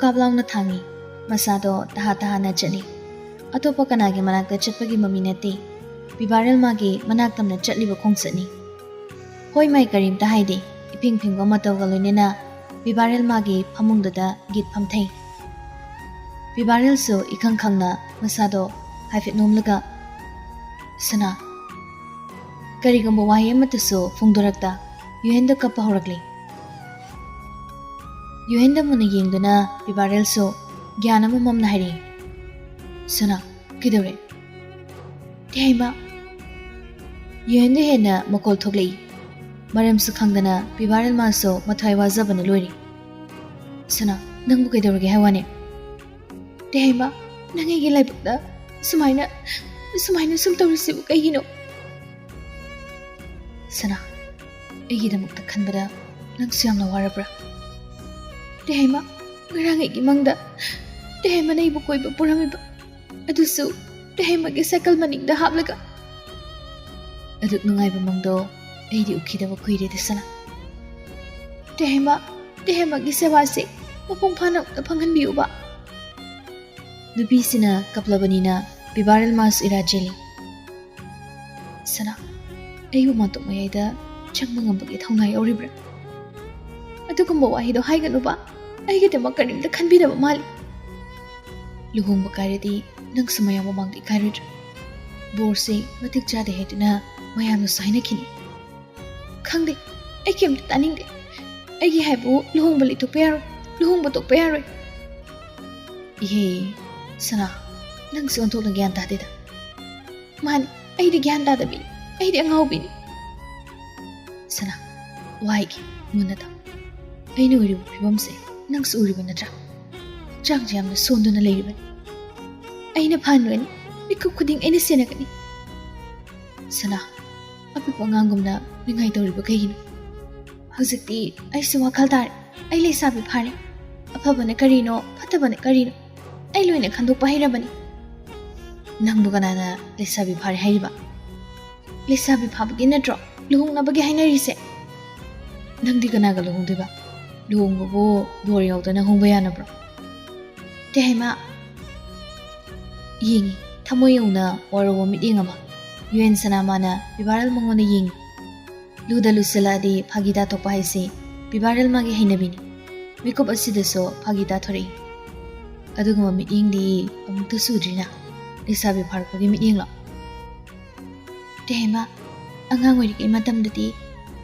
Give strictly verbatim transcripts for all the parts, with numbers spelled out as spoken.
ꯄꯥꯞ ꯂꯥꯎꯅ ꯊꯥꯡꯉꯤ꯫ ꯃꯁꯥꯗꯣ ꯇꯍꯥ ꯇꯍꯥꯅ ꯆꯠꯂꯤ꯫ ꯑꯇꯣꯞꯄ ꯀꯅꯥꯒꯤ ꯃꯅꯥꯛꯇ ꯆꯠꯄꯒꯤ ꯃꯃꯤ ꯅꯠꯇꯦ꯫ ꯄꯤꯕꯥꯔꯦꯜ ꯃꯥꯒꯤ ꯃꯅꯥꯛ ꯇꯝꯅ ꯆꯠꯂꯤꯕ ꯈꯣꯡꯆꯠꯅꯤ꯫ ꯍꯣꯏ ꯃꯥꯏ ꯀꯔꯤꯝꯇ ꯍꯥꯏꯗꯦ꯫ ꯏꯐꯤꯡ ꯐꯤꯡꯕ ꯃꯇꯧꯒ ꯂꯣꯏꯅꯅ ꯄꯤꯕꯥꯔꯦꯜ ꯃꯥꯒꯤ ꯐꯃꯨꯡꯗꯨꯗ ꯒꯤꯠ ꯐꯝꯊꯩ꯫ ꯄꯤꯕꯥꯔꯦꯜꯁꯨ ꯏꯈꯪ ꯈꯪꯅ ꯃꯁꯥꯗꯣ ꯍꯥꯏꯐꯦꯠ ꯅꯣꯝꯂꯒ, "ꯁꯅꯥ," ꯀꯔꯤꯒꯨꯝꯕ ꯋꯥꯍꯩ ꯑꯃꯠꯇꯁꯨ ꯐꯣꯡꯗꯣꯔꯛꯇ ꯌꯨꯍꯦꯟꯗ ꯀꯞꯄ ꯍꯧꯔꯛꯂꯤ꯫ ꯌꯨꯍꯦꯟꯗ ꯃꯨꯟꯅ ꯌꯦꯡꯗꯨꯅ ꯄꯤꯕꯥꯔꯦꯜꯁꯨ ꯒ꯭ꯌꯥꯟ ꯑꯃꯃꯝꯅ ꯍꯥꯏꯔꯛꯏ, "ꯁꯅꯥ, ꯀꯩꯗꯧꯔꯦ?" "ꯇꯦꯍꯩꯃ!" ꯌꯨꯍꯦꯟꯗ ꯍꯦꯟꯅ ꯃꯈꯣꯜ ꯊꯣꯛꯂꯛꯏ꯫ ꯃꯔꯝꯁꯨ ꯈꯪꯗꯅ ꯄꯤꯕꯥꯔꯦꯜ ꯃꯥꯁꯨ ꯃꯊ꯭ꯋꯥꯏ ꯋꯥꯖꯕꯅ ꯂꯣꯏꯔꯤ꯫ "ꯁꯅꯥ, ꯅꯪꯕꯨ ꯀꯩꯗꯧꯔꯒꯦ ꯍꯥꯏ ꯋꯥꯅꯦ?" "ꯇꯦꯍꯩꯃ, ꯅꯪ ꯑꯩꯒꯤ ꯂꯥꯏꯕꯛꯇ ꯁꯨꯃꯥꯏꯅ, ꯁꯨꯃꯥꯏꯅ ꯁꯨꯝ ꯇꯧꯔꯤꯁꯤꯕꯨ ꯀꯩꯒꯤꯅꯣ?" "ꯁꯅꯥ, ꯑꯩꯒꯤꯗꯃꯛꯇ ꯈꯟꯕꯗ ꯅꯪꯁꯨ ꯌꯥꯝꯅ ꯋꯥꯔꯕ꯭ꯔꯥ?" "ꯇꯦꯍꯩꯃ, ꯉꯔꯥꯡ ꯑꯩꯒꯤ ꯃꯪꯗ ꯇꯦꯍꯩꯃꯅ ꯑꯩꯕꯨ ꯀꯣꯏꯕ ꯄꯨꯔꯝꯃꯤꯕ, ꯑꯗꯨꯁꯨ ꯇꯦꯍꯩꯃꯒꯤ ꯁꯥꯏꯀꯜ ꯃꯅꯤꯡꯗ ꯍꯥꯞꯂꯒ꯫ ꯑꯗꯨꯛ ꯅꯨꯡꯉꯥꯏꯕ ꯃꯪꯗꯣ ꯑꯩꯗꯤ ꯎꯈꯤꯗꯕ ꯀꯨꯏꯔꯦꯗ ꯁꯅꯥ꯫ ꯇꯦꯍꯩꯃ, ꯇꯦꯍꯩꯃꯒꯤ ꯁꯦꯕꯥꯁꯦ ꯃꯄꯨꯡ ꯐꯥꯅ ꯑꯝꯇ ꯐꯪꯍꯟꯕꯤꯌꯨꯕ꯫" ꯅꯨꯄꯤꯁꯤꯅ ꯀꯞꯂꯕꯅꯤꯅ ꯄꯤꯕꯥꯔꯦꯜ ꯃꯥꯁꯨ ꯏꯔꯥ ꯆꯦꯜꯂꯤ꯫ "ꯁꯅꯥ, ꯑꯩꯕꯨ ꯃꯥꯟꯇꯣꯞ ꯃꯌꯥꯏꯗ ꯆꯪꯕ ꯉꯝꯕꯒꯤ ꯊꯧꯅꯥ ꯌꯥꯎꯔꯤꯕ꯭ꯔꯥ? ꯑꯗꯨꯒꯨꯝꯕ ꯋꯥꯍꯩꯗꯣ ꯍꯥꯏꯒꯅꯨꯕ꯫ ꯑꯩꯒꯤꯗꯃꯛ ꯀꯔꯤꯝꯇ ꯈꯟꯕꯤꯗꯕ ꯃꯥꯜꯂꯤ꯫ ꯂꯨꯍꯣꯡꯕ ꯀꯥꯏꯔꯗꯤ ꯅꯪꯁꯨ ꯃꯌꯥꯝ ꯃꯃꯥꯡꯗ ꯏꯀꯥꯏꯔꯣꯏꯗ꯭ꯔꯥ? ꯕꯣꯔꯁꯦ ꯃꯇꯤꯛ ꯆꯥꯗꯦ ꯍꯥꯏꯗꯨꯅ ꯃꯌꯥꯝꯅꯁꯨ ꯍꯥꯏꯅꯈꯤꯅꯤ꯫ ꯈꯪꯗꯦ, ꯑꯩ ꯀꯩꯝꯇ ꯇꯥꯅꯤꯡꯗꯦ꯫ ꯑꯩꯒꯤ ꯍꯥꯏꯕꯨ ꯂꯨꯍꯣꯡꯕ ꯂꯩꯊꯣꯛꯄ ꯌꯥꯔꯣꯏ, ꯂꯨꯍꯣꯡꯕ ꯇꯣꯛꯄ ꯌꯥꯔꯣꯏ꯫" "ꯏꯍꯦ, ꯁꯅꯥ, ꯅꯪꯁꯨ ꯑꯣꯟꯊꯣꯛꯅ ꯒ꯭ꯌꯥꯟ ꯇꯥꯗꯦꯗ꯫ ꯃꯥꯅꯤ, ꯑꯩꯗꯤ ꯒ꯭ꯌꯥꯟ ꯇꯥꯗꯕꯤꯅꯤ, ꯑꯩꯗꯤ ꯑꯉꯥꯎꯕꯤꯅꯤ꯫" "ꯁꯅꯥ, ꯋꯥ ꯍꯥꯏꯒꯦ, ꯃꯨꯟꯅ ꯇꯥꯎ꯫ ꯑꯩꯅ ꯎꯔꯤꯕ ꯐꯤꯕꯝꯁꯦ ꯅꯪꯁꯨ ꯎꯔꯤꯕ ꯅꯠꯇ꯭ꯔꯥ? ꯍꯛꯆꯥꯡꯁꯦ ꯌꯥꯝꯅ ꯁꯣꯟꯗꯨꯅ ꯂꯩꯔꯤꯕꯅꯤ꯫ ꯑꯩꯅ ꯐꯍꯟꯒꯅꯤ, ꯃꯤꯀꯨꯞ ꯈꯨꯗꯤꯡ ꯑꯩꯅ ꯁꯦꯟꯅꯒꯅꯤ꯫" "ꯁꯅꯥ, ꯑꯄꯤꯛꯄ ꯑꯉꯥꯡꯒꯨꯝꯅ ꯅꯤꯡꯉꯥꯏ ꯇꯧꯔꯤꯕ ꯀꯩꯒꯤꯅꯣ? ꯍꯧꯖꯤꯛꯇꯤ ꯑꯩꯁꯨ ꯋꯥꯈꯜ ꯇꯥꯔꯦ꯫ ꯑꯩ ꯂꯩꯁꯥꯕꯤ ꯐꯥꯔꯦ꯫ ꯑꯐꯕꯅ ꯀꯔꯤꯅꯣ, ꯐꯠꯇꯕꯅ ꯀꯔꯤꯅꯣ, ꯑꯩ ꯂꯣꯏꯅ ꯈꯟꯗꯣꯛꯄ ꯍꯩꯔꯕꯅꯤ꯫" "ꯅꯪꯕꯨ ꯀꯅꯥꯅ ꯂꯩꯁꯥꯕꯤ ꯐꯥꯔꯦ ꯍꯥꯏꯔꯤꯕ? ꯂꯩꯁꯥꯕꯤ ꯐꯥꯕꯒꯤ ꯅꯠꯇ꯭ꯔꯣ ꯂꯨꯍꯣꯡꯅꯕꯒꯤ ꯍꯥꯏꯅꯔꯤꯁꯦ? ꯅꯪꯗꯤ ꯀꯅꯥꯒ ꯂꯨꯍꯣꯡꯗꯣꯏꯕ? ꯂꯨꯍꯣꯡꯕꯕꯨ ꯕꯣꯔ ꯌꯥꯎꯗꯅ ꯍꯣꯡꯕ ꯌꯥꯅꯕ꯭ꯔꯣ? ꯇꯦꯍꯩꯃ ꯌꯦꯡꯉꯤ, ꯊꯃꯣꯏ ꯌꯧꯅ ꯋꯥꯔꯧꯕ ꯃꯤꯠꯌꯦꯡ ꯑꯃ꯫ ꯌꯨ ꯑꯦꯟ ꯁꯅꯥꯃꯥꯅ ꯄꯤꯕꯥꯔꯦꯜ ꯃꯉꯣꯟꯗ ꯌꯦꯡꯉꯤ꯫ ꯂꯨꯗ ꯂꯨꯁꯤꯜꯂꯛꯑꯗꯤ ꯐꯥꯒꯤ ꯇꯥꯊꯣꯛꯄ ꯍꯥꯏꯁꯤ ꯄꯤꯕꯥꯔꯦꯜ ꯃꯥꯒꯤ ꯍꯩꯅꯕꯤꯅꯤ꯫ ꯃꯤꯀꯨꯞ ꯑꯁꯤꯗꯁꯨ ꯐꯥꯒꯤ ꯇꯥꯊꯣꯔꯛꯏ꯫ ꯑꯗꯨꯒꯨꯝꯕ ꯃꯤꯠꯌꯦꯡꯗꯤ ꯑꯃꯨꯛꯇ ꯁꯨꯗ꯭ꯔꯤꯅ꯫ ꯂꯩꯁꯥꯕꯤ ꯐꯥꯔꯛꯄꯒꯤ ꯃꯤꯠꯌꯦꯡꯂꯣ? ꯇꯦꯍꯩꯃ, ꯑꯉꯥꯡ ꯑꯣꯏꯔꯤꯉꯩ ꯃꯇꯝꯗꯗꯤ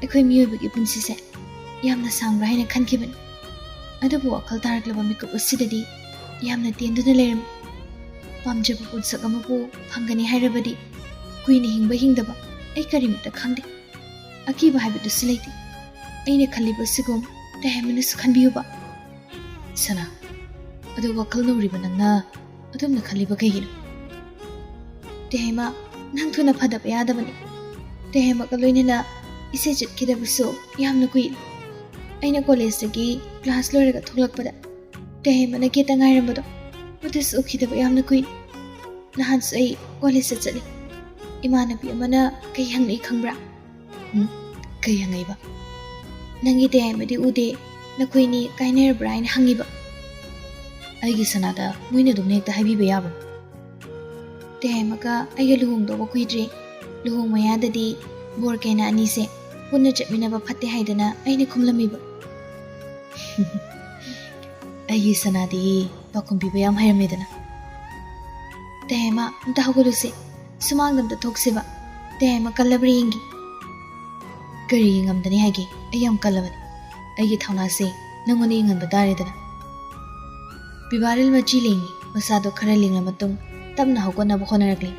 ꯑꯩꯈꯣꯏ ꯃꯤꯑꯣꯏꯕꯒꯤ ꯄꯨꯟꯁꯤꯁꯦ ꯌꯥꯝꯅ ꯁꯥꯡꯕ꯭ꯔꯥ ꯍꯥꯏꯅ ꯈꯟꯈꯤꯕꯅꯤ꯫ ꯑꯗꯨꯕꯨ ꯋꯥꯈꯜ ꯇꯥꯔꯛꯂꯕ ꯃꯤꯀꯨꯞ ꯑꯁꯤꯗꯗꯤ ꯌꯥꯝꯅ ꯇꯦꯟꯗꯨꯅ ꯂꯩꯔꯝꯃꯤ꯫ ꯄꯥꯝꯖꯕ ꯄꯣꯠꯁꯛ ꯑꯃꯕꯨ ꯐꯪꯒꯅꯤ ꯍꯥꯏꯔꯕꯗꯤ ꯀꯨꯏꯅ ꯍꯤꯡꯕ ꯍꯤꯡꯗꯕ ꯑꯩ ꯀꯔꯤꯃꯠꯇ ꯈꯪꯗꯦ꯫ ꯑꯀꯤꯕ ꯍꯥꯏꯕꯗꯨꯁꯨ ꯂꯩꯇꯦ꯫ ꯑꯩꯅ ꯈꯜꯂꯤꯕꯁꯤꯒꯨꯝ ꯇꯦꯍꯩꯃꯅꯁꯨ ꯈꯟꯕꯤꯌꯨꯕ꯫ ꯁꯅꯥ, ꯑꯗꯨ ꯋꯥꯈꯜ ꯅꯧꯔꯤꯕ ꯅꯪꯅ ꯑꯗꯨꯝꯅ ꯈꯜꯂꯤꯕ ꯀꯩꯒꯤꯅꯣ? ꯇꯦꯍꯩꯃ, ꯅꯪ ꯊꯨꯅ ꯐꯗꯕ ꯌꯥꯗꯕꯅꯤ꯫ ꯇꯦꯍꯩꯃꯒ ꯂꯣꯏꯅꯅ ꯏꯆꯦ ꯆꯠꯈꯤꯗꯕꯁꯨ ꯌꯥꯝꯅ ꯀꯨꯏꯔꯦ꯫ ꯑꯩꯅ ꯀꯣꯂꯦꯖꯇꯒꯤ ꯀ꯭ꯂꯥꯁ ꯂꯣꯏꯔꯒ ꯊꯣꯛꯂꯛꯄꯗ ꯇꯦꯍꯩꯃꯅ ꯒꯦꯠꯇ ꯉꯥꯏꯔꯝꯕꯗꯣ, ꯃꯗꯨꯁꯨ ꯎꯈꯤꯗꯕ ꯌꯥꯝꯅ ꯀꯨꯏꯔꯦ꯫ ꯅꯍꯥꯟꯁꯨ ꯑꯩ ꯀꯣꯂꯦꯖꯇ ꯆꯠꯂꯤ꯫ ꯏꯃꯥꯟꯅꯕꯤ ꯑꯃꯅ ꯀꯩ ꯍꯪꯂꯛꯏ ꯈꯪꯕ꯭ꯔꯥ? ꯎꯝ, ꯀꯩ ꯍꯪꯉꯛꯏꯕ? "ꯅꯪꯒꯤ ꯇꯦꯍꯩꯃꯗꯤ ꯎꯗꯦ, ꯅꯈꯣꯏꯅꯤ ꯀꯥꯏꯅꯔꯕ꯭ꯔꯥ?" ꯍꯥꯏꯅ ꯍꯪꯉꯤꯕ꯫ ꯑꯩꯒꯤ ꯁꯅꯥꯗ ꯃꯣꯏꯅ ꯑꯗꯨꯝ ꯍꯦꯛꯇ ꯍꯥꯏꯕꯤꯕ ꯌꯥꯕ꯭ꯔꯣ? ꯇꯦꯍꯩꯃꯒ ꯑꯩꯒ ꯂꯨꯍꯣꯡꯗꯧꯕ ꯀꯨꯏꯗ꯭ꯔꯦ꯫ ꯂꯨꯍꯣꯡ ꯃꯌꯥꯗꯗꯤ ꯕꯣꯔ ꯀꯩꯅꯥ ꯑꯅꯤꯁꯦ ꯄꯨꯟꯅ ꯆꯠꯃꯤꯟꯅꯕ ꯐꯠꯇꯦ ꯍꯥꯏꯗꯅ ꯑꯩꯅ ꯈꯨꯝꯂꯝꯃꯤꯕ꯫ ꯑꯩꯒꯤ ꯁꯅꯥꯗꯤ ꯄꯥꯎꯈꯨꯝ ꯄꯤꯕ ꯌꯥꯝ ꯍꯩꯔꯝꯃꯦꯗꯅ꯫ ꯇꯦꯍꯩꯃ, ꯑꯝꯇ ꯍꯧꯒꯠꯂꯨꯁꯦ꯫ ꯁꯨꯃꯥꯡꯗ ꯑꯝꯇ ꯊꯣꯛꯁꯦꯕ꯫ ꯇꯦꯍꯩꯃ ꯀꯜꯂꯕ꯭ꯔꯥ ꯌꯦꯡꯒꯦ꯫ ꯀꯔꯤꯒꯤ ꯉꯝꯗꯅꯤ ꯍꯥꯏꯒꯦ? ꯑꯩ ꯌꯥꯝ ꯀꯜꯂꯕꯅꯤ꯫ ꯑꯩꯒꯤ ꯊꯧꯅꯥꯁꯦ ꯅꯪꯉꯣꯟꯗ ꯌꯦꯡꯍꯟꯕ ꯇꯥꯔꯦꯗꯅ꯫ ꯄꯤꯕꯥꯔꯦꯜ ꯃꯆꯤ ꯂꯦꯡꯉꯤ꯫ ꯃꯁꯥꯗꯣ ꯈꯔ ꯂꯦꯡꯂ ꯃꯇꯨꯡ ꯇꯞꯅ ꯍꯧꯒꯠꯅꯕ ꯍꯣꯠꯅꯔꯛꯂꯤ꯫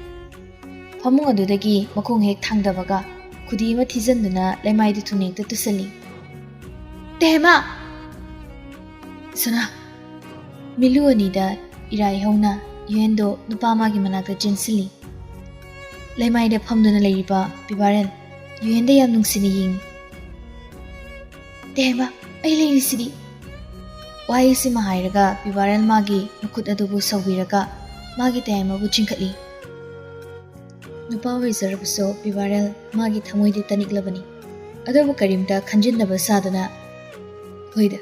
ꯐꯃꯨꯡ ꯑꯗꯨꯗꯒꯤ ꯃꯈꯣꯡ ꯍꯦꯛ ꯊꯥꯡꯗꯕꯒ ꯈꯨꯗꯤ ꯑꯃ ꯊꯤꯖꯤꯟꯗꯨꯅ ꯂꯩꯃꯥꯏꯗꯨ ꯊꯨꯅ ꯍꯦꯛꯇ ꯇꯨꯁꯜꯂꯤ꯫ "ꯇꯦꯍꯩꯃ!" ꯁꯅꯥ꯫ ꯃꯤꯠꯂꯨ ꯑꯅꯤꯗ ꯏꯔꯥꯏ ꯍꯧꯅ ꯌꯨ ꯑꯦꯟꯗꯣ ꯅꯨꯄꯥ ꯑꯃꯒꯤ ꯃꯅꯥꯛꯇ ꯆꯦꯟꯁꯤꯜꯂꯤ꯫ ꯂꯩꯃꯥꯏꯗ ꯐꯝꯗꯨꯅ ꯂꯩꯔꯤꯕ ꯄꯤꯕꯥꯔꯦꯜ ꯌꯨ ꯑꯦꯟꯗ ꯌꯥꯝ ꯅꯨꯡꯁꯤꯅ ꯌꯦꯡꯉꯤ꯫ "ꯇꯦꯍꯩꯃ, ꯑꯩ ꯂꯩꯔꯤꯁꯤꯗꯤ!" ꯋꯥꯍꯩꯁꯤꯃ ꯍꯥꯏꯔꯒ ꯄꯤꯕꯥꯔꯦꯜ ꯃꯥꯒꯤ ꯃꯈꯨꯠ ꯑꯗꯨꯕꯨ ꯁꯧꯕꯤꯔꯒ ꯃꯥꯒꯤ ꯇꯦꯍꯩꯃꯕꯨ ꯆꯤꯡꯈꯠꯂꯤ꯫ ꯅꯨꯄꯥ ꯑꯣꯏꯖꯔꯕꯁꯨ ꯄꯤꯕꯥꯔꯦꯜ ꯃꯥꯒꯤ ꯊꯃꯣꯏꯗꯤ ꯇꯅꯤꯛꯂꯕꯅꯤ꯫ ꯑꯗꯨꯕꯨ ꯀꯔꯤꯝꯇ ꯈꯟꯖꯤꯟꯗꯕ ꯁꯥꯗꯨꯅ, "ꯍꯣꯏꯗ,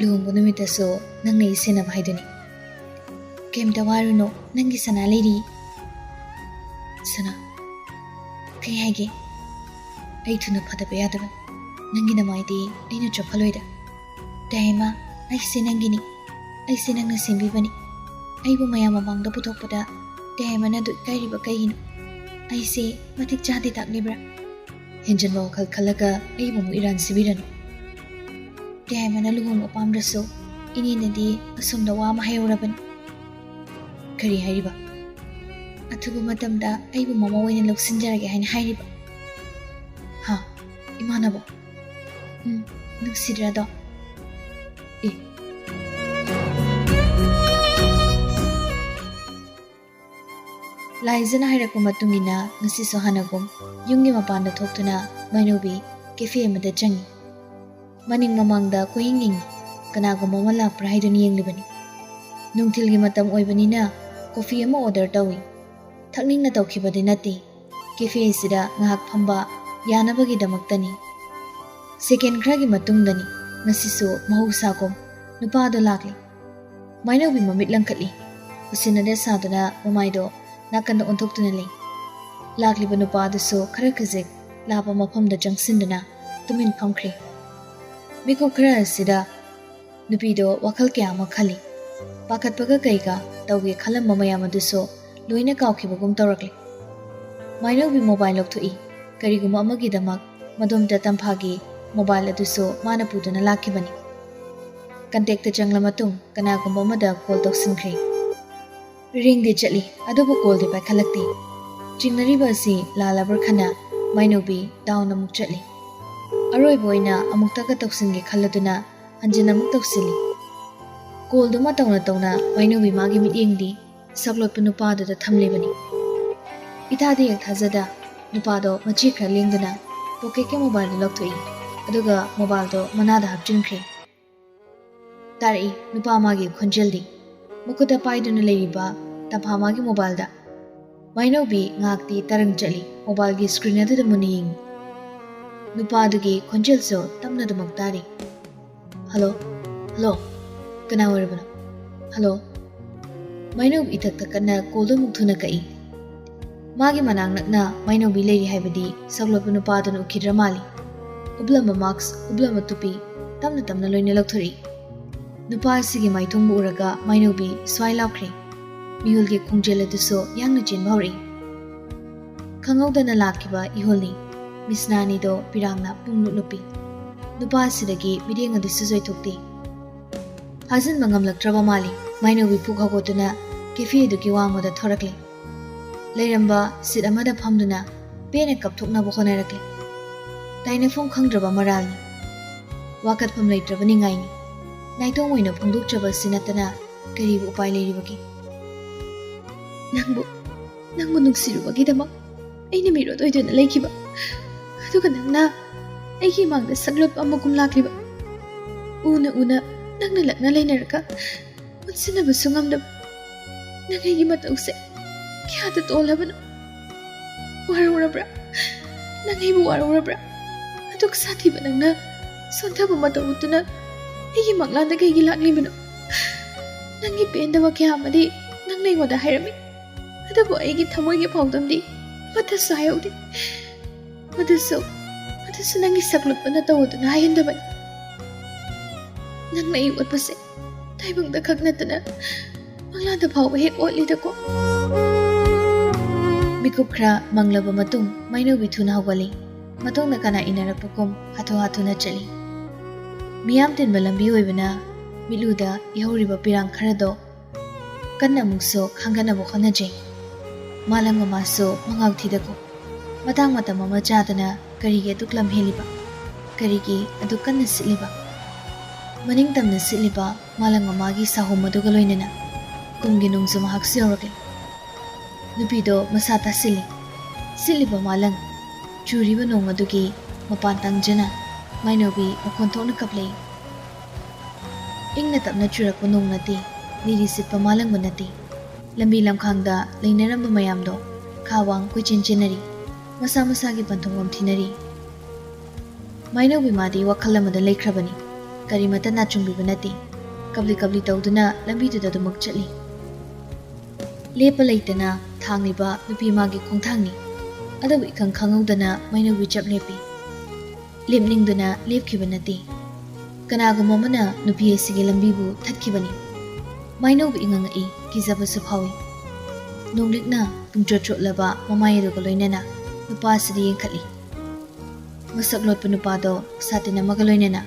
ꯂꯨꯍꯣꯡꯕ ꯅꯨꯃꯤꯠꯇꯁꯨ ꯅꯪꯅ ꯑꯩ ꯁꯦꯟꯅꯕ ꯍꯥꯏꯗꯨꯅꯤ꯫ ꯀꯩꯝꯇ ꯋꯥꯔꯨꯅꯨ, ꯅꯪꯒꯤ ꯁꯅꯥ ꯂꯩꯔꯤ꯫ ꯁꯅꯥ, ꯀꯩ ꯍꯥꯏꯒꯦ? ꯑꯩ ꯊꯨꯅ ꯐꯗꯕ ꯌꯥꯗꯕ꯫ ꯅꯪꯒꯤ ꯅꯃꯥꯏꯗꯤ ꯑꯩꯅ ꯆꯣꯞꯍꯜꯂꯣꯏꯗ꯫ ꯗꯥꯏꯃꯥ, ꯑꯩꯁꯦ ꯅꯪꯒꯤꯅꯤ꯫ ꯑꯩꯁꯦ ꯅꯪꯅ ꯁꯦꯝꯕꯤꯕꯅꯤ꯫ ꯑꯩꯕꯨ ꯃꯌꯥꯝ ꯃꯃꯥꯡꯗ ꯄꯨꯊꯣꯛꯄꯗ ꯗꯥꯏꯃꯥꯅ ꯑꯗꯨ ꯏꯀꯥꯏꯔꯤꯕ ꯀꯩꯒꯤꯅꯣ? ꯑꯩꯁꯦ ꯃꯇꯤꯛ ꯆꯥꯗꯦ ꯇꯥꯛꯂꯤꯕ꯭ꯔꯥ? ꯍꯦꯟꯖꯟꯕ ꯋꯥꯈꯜ ꯈꯜꯂꯒ ꯑꯩꯕꯨ ꯑꯃꯨꯛ ꯏꯔꯥꯟ ꯁꯤꯕꯤꯔꯅꯨ꯫ ꯗꯥꯏꯃꯥꯅ ꯂꯨꯍꯣꯡꯕ ꯄꯥꯝꯗ꯭ꯔꯁꯨ ꯏꯅꯦꯅꯗꯤ ꯑꯁꯣꯝꯗ ꯋꯥ ꯑꯃ ꯍꯥꯏꯍꯧꯔꯕꯅꯤ꯫ ꯀꯔꯤ ꯍꯥꯏꯔꯤꯕ? ꯑꯊꯨꯕ ꯃꯇꯝꯗ ꯑꯩꯕꯨ ꯃꯃꯧ ꯑꯣꯏꯅ ꯂꯧꯁꯤꯟꯖꯔꯒꯦ ꯍꯥꯏꯅ ꯍꯥꯏꯔꯤꯕ꯫ ꯍꯥ? ꯏꯃꯥꯟꯅꯕ? ꯎꯝ, ꯅꯨꯡꯁꯤꯗ꯭ꯔꯥꯗꯣ? ꯑꯦ꯫ ꯂꯥꯏꯖꯅ ꯍꯥꯏꯔꯛꯄ ꯃꯇꯨꯡ ꯏꯟꯅ ꯉꯁꯤꯁꯨ ꯍꯥꯟꯅꯒꯨꯝ ꯌꯨꯝꯒꯤ ꯃꯄꯥꯟꯗ ꯊꯣꯛꯇꯨꯅ ꯃꯩꯅꯧꯕꯤ cafe ꯑꯃꯗ ꯆꯪꯉꯤ꯫ ꯃꯅꯤꯡ ꯃꯃꯥꯡꯗ ꯀꯣꯏꯌꯦꯡ ꯌꯦꯡꯉꯤ꯫ ꯀꯅꯥꯒꯨꯝꯕ ꯑꯃ ꯂꯥꯛꯄ꯭ꯔꯥ ꯍꯥꯏꯗꯨꯅ ꯌꯦꯡꯂꯤꯕꯅꯤ꯫ ꯅꯨꯡꯊꯤꯜꯒꯤ ꯃꯇꯝ ꯑꯣꯏꯕꯅꯤꯅ coffee ꯑꯃ order ꯇꯧꯏ꯫ ꯊꯛꯅꯤꯡꯅ ꯇꯧꯈꯤꯕꯗꯤ ꯅꯠꯇꯦ꯫ Cafe ꯑꯁꯤꯗ ꯉꯥꯏꯍꯥꯛ ꯐꯝꯕ ꯌꯥꯅꯕꯒꯤꯗꯃꯛꯇꯅꯤ꯫ Second ꯈꯔꯒꯤ ꯃꯇꯨꯡꯗꯅꯤ ꯉꯁꯤꯁꯨ ꯃꯍꯧꯁꯥꯒꯨꯝ ꯅꯨꯄꯥꯗꯣ ꯂꯥꯛꯂꯦ꯫ ꯃꯥꯏꯅꯧꯕꯤ ꯃꯃꯤꯠ ꯂꯪꯈꯠꯂꯤ꯫ ꯎꯁꯤꯟꯅꯗ ꯁꯥꯗꯨꯅ ꯃꯃꯥꯏꯗꯣ ꯅꯥꯀꯟꯗ ꯑꯣꯟꯊꯣꯛꯇꯨꯅ ꯂꯩ꯫ ꯂꯥꯛꯂꯤꯕ ꯅꯨꯄꯥ ꯑꯗꯨꯁꯨ ꯈꯔ ꯈꯖꯤꯛ ꯂꯥꯞꯄ ꯃꯐꯝꯗ ꯆꯪꯁꯤꯟꯗꯨꯅ ꯇꯨꯃꯤꯟ ꯐꯝꯈ꯭ꯔꯦ꯫ ꯃꯤꯀꯨꯞ ꯈꯔ ꯑꯁꯤꯗ ꯅꯨꯄꯤꯗꯣ ꯋꯥꯈꯜ ꯀꯌꯥ ꯑꯃ ꯈꯜꯂꯤ꯫ ꯄꯥꯈꯠꯄꯒ ꯀꯩꯒ ꯇꯧꯒꯦ ꯈꯜꯂꯝꯕ ꯃꯌꯥꯝ ꯑꯗꯨꯁꯨ ꯂꯣꯏꯅ ꯀꯥꯎꯈꯤꯕꯒꯨꯝ ꯇꯧꯔꯛꯂꯦ꯫ ꯃꯥꯏꯅꯧꯕꯤ mobile ꯂꯧꯊꯣꯛꯏ꯫ ꯀꯔꯤꯒꯨꯝꯕ ꯑꯃꯒꯤꯗꯃꯛ ꯃꯗꯣꯝꯆꯥ ꯇꯝꯐꯥꯒꯤ mobile ꯑꯗꯨꯁꯨ ꯃꯥꯅ ꯄꯨꯗꯨꯅ ꯂꯥꯛꯈꯤꯕꯅꯤ꯫ Contactꯇ ꯆꯪꯂ ꯃꯇꯨꯡ ꯀꯅꯥꯒꯨꯝꯕ ꯑꯃꯗ call ꯇꯧꯁꯤꯟꯈ꯭ꯔꯦ꯫ Ringꯗꯤ ꯆꯠꯂꯤ, ꯑꯗꯨꯕꯨ callꯗꯤ ꯄꯥꯏꯈꯠꯂꯛꯇꯦ꯫ ꯆꯤꯡꯅꯔꯤꯕ ꯑꯁꯤ ꯂꯥꯜꯂꯕ꯭ꯔꯥ ꯈꯟꯅ ꯃꯥꯏꯅꯧꯕꯤ down ꯑꯃꯨꯛ ꯆꯠꯂꯤ꯫ ꯑꯔꯣꯏꯕ ꯑꯣꯏꯅ ꯑꯃꯨꯛꯇꯒ ꯇꯧꯁꯤꯟꯒꯦ ꯈꯜꯂꯗꯨꯅ ꯍꯟꯖꯤꯟ ꯑꯃꯨꯛ ꯇꯧꯁꯤꯜꯂꯤ꯫ Callꯗꯨꯃ ꯇꯧꯅ ꯇꯧꯅ ꯃꯥꯏꯅꯧꯕꯤ ꯃꯥꯒꯤ ꯃꯤꯠꯌꯦꯡꯗꯤ ꯁꯛꯂꯣꯠꯄ ꯅꯨꯄꯥꯗꯨꯗ ꯊꯝꯂꯤꯕꯅꯤ꯫ ꯏꯊꯥꯗꯤ ꯍꯦꯛ ꯊꯥꯖꯗ ꯅꯨꯄꯥꯗꯣ ꯃꯆꯤ ꯈꯔ ꯂꯦꯡꯗꯨꯅ pocketꯀꯤ mobileꯗꯨ ꯂꯧꯊꯣꯛꯏ, ꯑꯗꯨꯒ mobileꯗꯣ ꯃꯅꯥꯗ ꯍꯥꯞꯆꯤꯟꯈ꯭ꯔꯦ꯫ ꯇꯥꯔꯛꯏ ꯅꯨꯄꯥ ꯃꯥꯒꯤ ꯈꯣꯟꯖꯦꯜꯗꯤ ꯃꯈꯨꯠꯇ ꯄꯥꯏꯗꯨꯅ ꯂꯩꯔꯤꯕ ꯇꯝꯐꯥ ꯃꯥꯒꯤ mobileꯗ꯫ ꯃꯥꯏꯅꯧꯕꯤ ꯉꯥꯏꯍꯥꯛꯇꯤ ꯇꯔꯪ ꯆꯠꯂꯤ꯫ Mobileꯒꯤ screen ꯑꯗꯨꯗ ꯃꯨꯟꯅ ꯌꯦꯡꯉꯤ꯫ ꯅꯨꯄꯥꯗꯨꯒꯤ ꯈꯣꯟꯖꯦꯜꯁꯨ ꯇꯞꯅ ꯑꯗꯨꯃꯛ ꯇꯥꯔꯤ꯫ "Hello? Hello? ꯀꯅꯥ ꯑꯣꯏꯔꯕꯅꯣ? Hello?" ꯃꯥꯏꯅꯧꯕꯤ ꯏꯊꯛ ꯊꯛꯀꯠꯅ ꯀꯣꯜꯗꯣ ꯑꯃꯨꯛ ꯊꯨꯅ ꯀꯛꯏ꯫ ꯃꯥꯒꯤ ꯃꯅꯥꯛ ꯅꯛꯅ ꯃꯥꯏꯅꯧꯕꯤ ꯂꯩꯔꯤ ꯍꯥꯏꯕꯗꯤ ꯁꯛꯂꯣꯠꯄ ꯅꯨꯄꯥꯗꯨꯅ ꯎꯈꯤꯗ꯭ꯔ ꯃꯥꯜꯂꯤ꯫ ꯎꯞꯂꯝꯕ ꯃꯥꯛꯁ, ꯎꯞꯂꯝꯕ ꯇꯨꯄꯤ ꯇꯞꯅ ꯇꯞꯅ ꯂꯣꯏꯅ ꯂꯧꯊꯣꯔꯛꯏ꯫ ꯅꯨꯄꯥ ꯑꯁꯤꯒꯤ ꯃꯥꯏꯊꯣꯡꯕꯨ ꯎꯔꯒ ꯃꯥꯏꯅꯧꯕꯤ ꯁ꯭ꯋꯥꯏ ꯂꯥꯎꯈ꯭ꯔꯦ꯫ ꯃꯤꯍꯨꯜꯒꯤ ꯈꯣꯡꯖꯦꯜ ꯑꯗꯨꯁꯨ ꯌꯥꯡꯅ ꯆꯦꯟꯕ ꯍꯧꯔꯛꯏ꯫ ꯈꯪꯍꯧꯗꯅ ꯂꯥꯛꯈꯤꯕ ꯏꯍꯨꯜꯅꯤ꯫ ꯃꯤꯁꯅꯥ ꯑꯅꯤꯗꯣ ꯄꯤꯔꯥꯡꯅ ꯄꯨꯡꯂꯨꯞ ꯂꯨꯞꯄꯤ꯫ ꯅꯨꯄꯥ ꯑꯁꯤꯗꯒꯤ ꯃꯤꯠꯌꯦꯡ ꯑꯗꯨꯁꯨ ꯆꯣꯏꯊꯣꯛꯇꯦ꯫ ꯐꯥꯖꯤꯟꯕ ꯉꯝꯂꯛꯇ꯭ꯔꯕ ꯃꯥꯜꯂꯤ꯫ ꯃꯥꯏꯅꯧꯕꯤ ꯄꯨꯛ ꯍꯧꯒꯠꯇꯨꯅ ꯀꯦꯐꯦ ꯑꯗꯨꯒꯤ ꯋꯥꯡꯃꯗ ꯊꯣꯔꯛꯂꯦ꯫ ꯂꯩꯔꯝꯕ ꯁꯤꯠ ꯑꯃꯗ ꯐꯝꯗꯨꯅ ꯄꯦꯟꯅ ꯀꯞꯊꯣꯛꯅꯕ ꯍꯣꯠꯅꯔꯛꯂꯦ꯫ ꯇꯥꯏꯅꯐꯝ ꯈꯪꯗ꯭ꯔꯕ ꯃꯔꯥꯜꯅꯤ꯫ ꯋꯥꯀꯠꯐꯝ ꯂꯩꯇ꯭ꯔꯕ ꯅꯤꯡꯉꯥꯏꯅꯤ꯫ ꯅꯥꯏꯇꯣꯝ ꯑꯣꯏꯅ ꯐꯣꯡꯗꯣꯛꯆꯕ ꯑꯁꯤ ꯅꯠꯇꯅ ꯀꯔꯤꯕꯨ ꯎꯄꯥꯏ ꯂꯩꯔꯤꯕꯒꯦ? ꯅꯪꯕꯨ, ꯅꯪꯕꯨ ꯅꯨꯡꯁꯤꯔꯨꯕꯒꯤꯗꯃꯛ ꯑꯩꯅ ꯃꯤꯔꯣꯠ ꯑꯣꯏꯗꯨꯅ ꯂꯩꯈꯤꯕ꯫ ꯑꯗꯨꯒ ꯅꯪꯅ ꯑꯩꯒꯤ ꯏꯃꯥꯡꯗ ꯁꯛꯂꯣꯠꯄ ꯑꯃꯒꯨꯝ ꯂꯥꯛꯂꯤꯕ꯫ ꯎꯅ ꯎꯅ ꯅꯪꯅ ꯂꯛꯅ ꯂꯩꯅꯔꯒ ꯄꯨꯟꯁꯤꯟꯅꯕꯁꯨ ꯉꯝꯗꯕ꯫ ꯅꯪ ꯑꯩꯒꯤ ꯃꯇꯧꯁꯦ ꯀꯌꯥꯗ ꯇꯣꯜꯂꯕꯅꯣ? ꯋꯥꯔꯧꯔꯕ꯭ꯔꯥ? ꯅꯪ ꯑꯩꯕꯨ ꯋꯥꯔꯧꯔꯕ꯭ꯔꯥ? ꯑꯗꯨꯛ ꯁꯥꯊꯤꯕ ꯅꯪꯅ ꯁꯣꯟꯊꯕ ꯃꯇꯧ ꯎꯠꯇꯨꯅ ꯑꯩꯒꯤ ꯃꯪꯂꯥꯟꯗ ꯀꯩꯒꯤ ꯂꯥꯛꯂꯤꯕꯅꯣ? ꯅꯪꯒꯤ ꯄꯦꯟꯗꯕ ꯀꯌꯥ ꯑꯃꯗꯤ ꯅꯪꯅ ꯑꯩꯉꯣꯟꯗ ꯍꯥꯏꯔꯝꯃꯤ꯫ ꯑꯗꯨꯕꯨ ꯑꯩꯒꯤ ꯊꯃꯣꯏꯒꯤ ꯄꯥꯎꯗꯝꯗꯤ ꯑꯃꯠꯇꯁꯨ ꯍꯥꯏꯍꯧꯗꯦ꯫ ꯃꯗꯨꯁꯨ, ꯃꯗꯨꯁꯨ ꯅꯪꯒꯤ ꯁꯛꯂꯣꯠꯄꯅ ꯇꯧꯗꯨꯅ ꯍꯥꯏꯍꯟꯗꯕꯅꯤ꯫ ꯅꯪꯅ ꯑꯩ ꯑꯣꯠꯄꯁꯦ ꯇꯥꯏꯕꯪꯗ ꯈꯛ ꯅꯠꯇꯅ ꯃꯪꯂꯥꯟꯗ ꯐꯥꯎꯕ ꯍꯦꯛ ꯑꯣꯠꯂꯤꯗꯀꯣ꯫ ꯃꯤꯀꯨꯞ ꯈꯔ ꯃꯪꯂꯕ ꯃꯇꯨꯡ ꯃꯥꯏꯅꯧꯕꯤ ꯊꯨꯅ ꯍꯧꯒꯠꯂꯤ꯫ ꯃꯇꯨꯡꯗ ꯀꯅꯥ ꯏꯟꯅꯔꯛꯄꯒꯨꯝ ꯍꯥꯊꯨ ꯍꯥꯊꯨꯅ ꯆꯠꯂꯤ꯫ ꯃꯤꯌꯥꯝ ꯇꯤꯟꯕ ꯂꯝꯕꯤ ꯑꯣꯏꯕꯅ ꯃꯤꯠꯂꯨꯗ ꯏꯍꯧꯔꯤꯕ ꯄꯤꯔꯥꯡ ꯈꯔꯗꯣ ꯀꯟꯅ ꯑꯃꯨꯛꯁꯨ ꯈꯥꯡꯒꯠꯅꯕ ꯍꯣꯠꯅꯖꯩ꯫ ꯃꯥꯂꯪ ꯃꯃꯥꯁꯨ ꯃꯉꯥꯎ ꯊꯤꯗꯀꯣ꯫ ꯃꯇꯥꯡ ꯃꯇꯝ ꯑꯃ ꯆꯥꯗꯅ ꯀꯔꯤꯒꯤ ꯑꯗꯨꯛ ꯂꯝ ꯍꯦꯜꯂꯤꯕ? ꯀꯔꯤꯒꯤ ꯑꯗꯨꯛ ꯀꯟꯅ ꯁꯤꯠꯂꯤꯕ? ꯃꯅꯤꯡ ꯇꯝꯅ ꯁꯤꯠꯂꯤꯕ ꯃꯥꯂꯪ ꯃꯃꯥꯒꯤ ꯁꯥꯍꯨꯝ ꯑꯗꯨꯒ ꯂꯣꯏꯅꯅ ꯀꯨꯝꯒꯤ ꯅꯣꯡꯖꯨ ꯃꯍꯥꯛꯁꯨ ꯌꯧꯔꯛꯂꯦ꯫ ꯅꯨꯄꯤꯗꯣ ꯃꯁꯥ ꯇꯥꯁꯤꯜꯂꯤ꯫ ꯁꯤꯠꯂꯤꯕ ꯃꯥꯂꯪ, ꯆꯨꯔꯤꯕ ꯅꯣꯡ ꯑꯗꯨꯒꯤ ꯃꯄꯥꯟ ꯇꯥꯡꯖꯅ ꯃꯥꯏꯅꯧꯕꯤ ꯃꯈꯣꯟ ꯊꯣꯛꯅ ꯀꯞꯂꯛꯏ꯫ ꯏꯪꯅ ꯇꯞꯅ ꯆꯨꯔꯛꯄ ꯅꯣꯡ ꯅꯠꯇꯦ, ꯂꯤꯔꯤ ꯁꯤꯠꯄ ꯃꯥꯂꯪꯕ ꯅꯠꯇꯦ꯫ ꯂꯝꯕꯤ ꯂꯝꯈꯥꯡꯗ ꯂꯩꯅꯔꯝꯕ ꯃꯌꯥꯝꯗꯣ ꯈꯥ ꯋꯥꯡ ꯀꯣꯏꯆꯦꯟ ꯆꯦꯟꯅꯔꯤ꯫ ꯃꯁꯥ ꯃꯁꯥꯒꯤ ꯄꯟꯊꯨꯡꯐꯝ ꯊꯤꯅꯔꯤ꯫ ꯃꯥꯏꯅꯧꯕꯤ ꯃꯥꯗꯤ ꯋꯥꯈꯜ ꯑꯃꯗ ꯂꯩꯈ꯭ꯔꯕꯅꯤ꯫ ꯀꯔꯤꯃꯠꯇ ꯅꯥꯆꯨꯡꯕꯤꯕ ꯅꯠꯇꯦ꯫ ꯀꯞꯂꯤ ꯀꯞꯂꯤ ꯇꯧꯗꯨꯅ ꯂꯝꯕꯤꯗꯨꯗ ꯑꯗꯨꯃꯛ ꯆꯠꯂꯤ꯫ ꯂꯦꯞꯄ ꯂꯩꯇꯅ ꯊꯥꯡꯂꯤꯕ ꯅꯨꯄꯤ ꯃꯥꯒꯤ ꯈꯣꯡꯊꯥꯡꯅꯤ꯫ ꯑꯗꯨꯕꯨ ꯏꯈꯪ ꯈꯪꯍꯧꯗꯅ ꯃꯩꯅꯧꯕꯤ ꯆꯞ ꯂꯦꯞꯄꯤ꯫ ꯂꯦꯞꯅꯤꯡꯗꯨꯅ ꯂꯦꯞꯈꯤꯕ ꯅꯠꯇꯦ꯫ ꯀꯅꯥꯒꯨꯝꯕ ꯑꯃꯅ ꯅꯨꯄꯤ ꯑꯁꯤꯒꯤ ꯂꯝꯕꯤꯕꯨ ꯊꯠꯈꯤꯕꯅꯤ꯫ ꯃꯩꯅꯧꯕꯤ ꯏꯉꯛꯉꯛꯏ, ꯀꯤꯖꯕꯁꯨ ꯐꯥꯎꯏ꯫ ꯅꯣꯡꯂꯤꯛꯅ ꯄꯨꯡꯆꯣꯠ ꯆꯣꯠꯂꯕ ꯃꯃꯥꯏ ꯑꯗꯨꯒ ꯂꯣꯏꯅꯅ ꯅꯨꯄꯥ ꯑꯁꯤꯗ ꯌꯦꯡꯈꯠꯂꯤ꯫ ꯃꯁꯛ ꯂꯣꯠꯄ ꯅꯨꯄꯥꯗꯣ ꯁꯥꯇꯤꯟ ꯑꯃꯒ ꯂꯣꯏꯅꯅ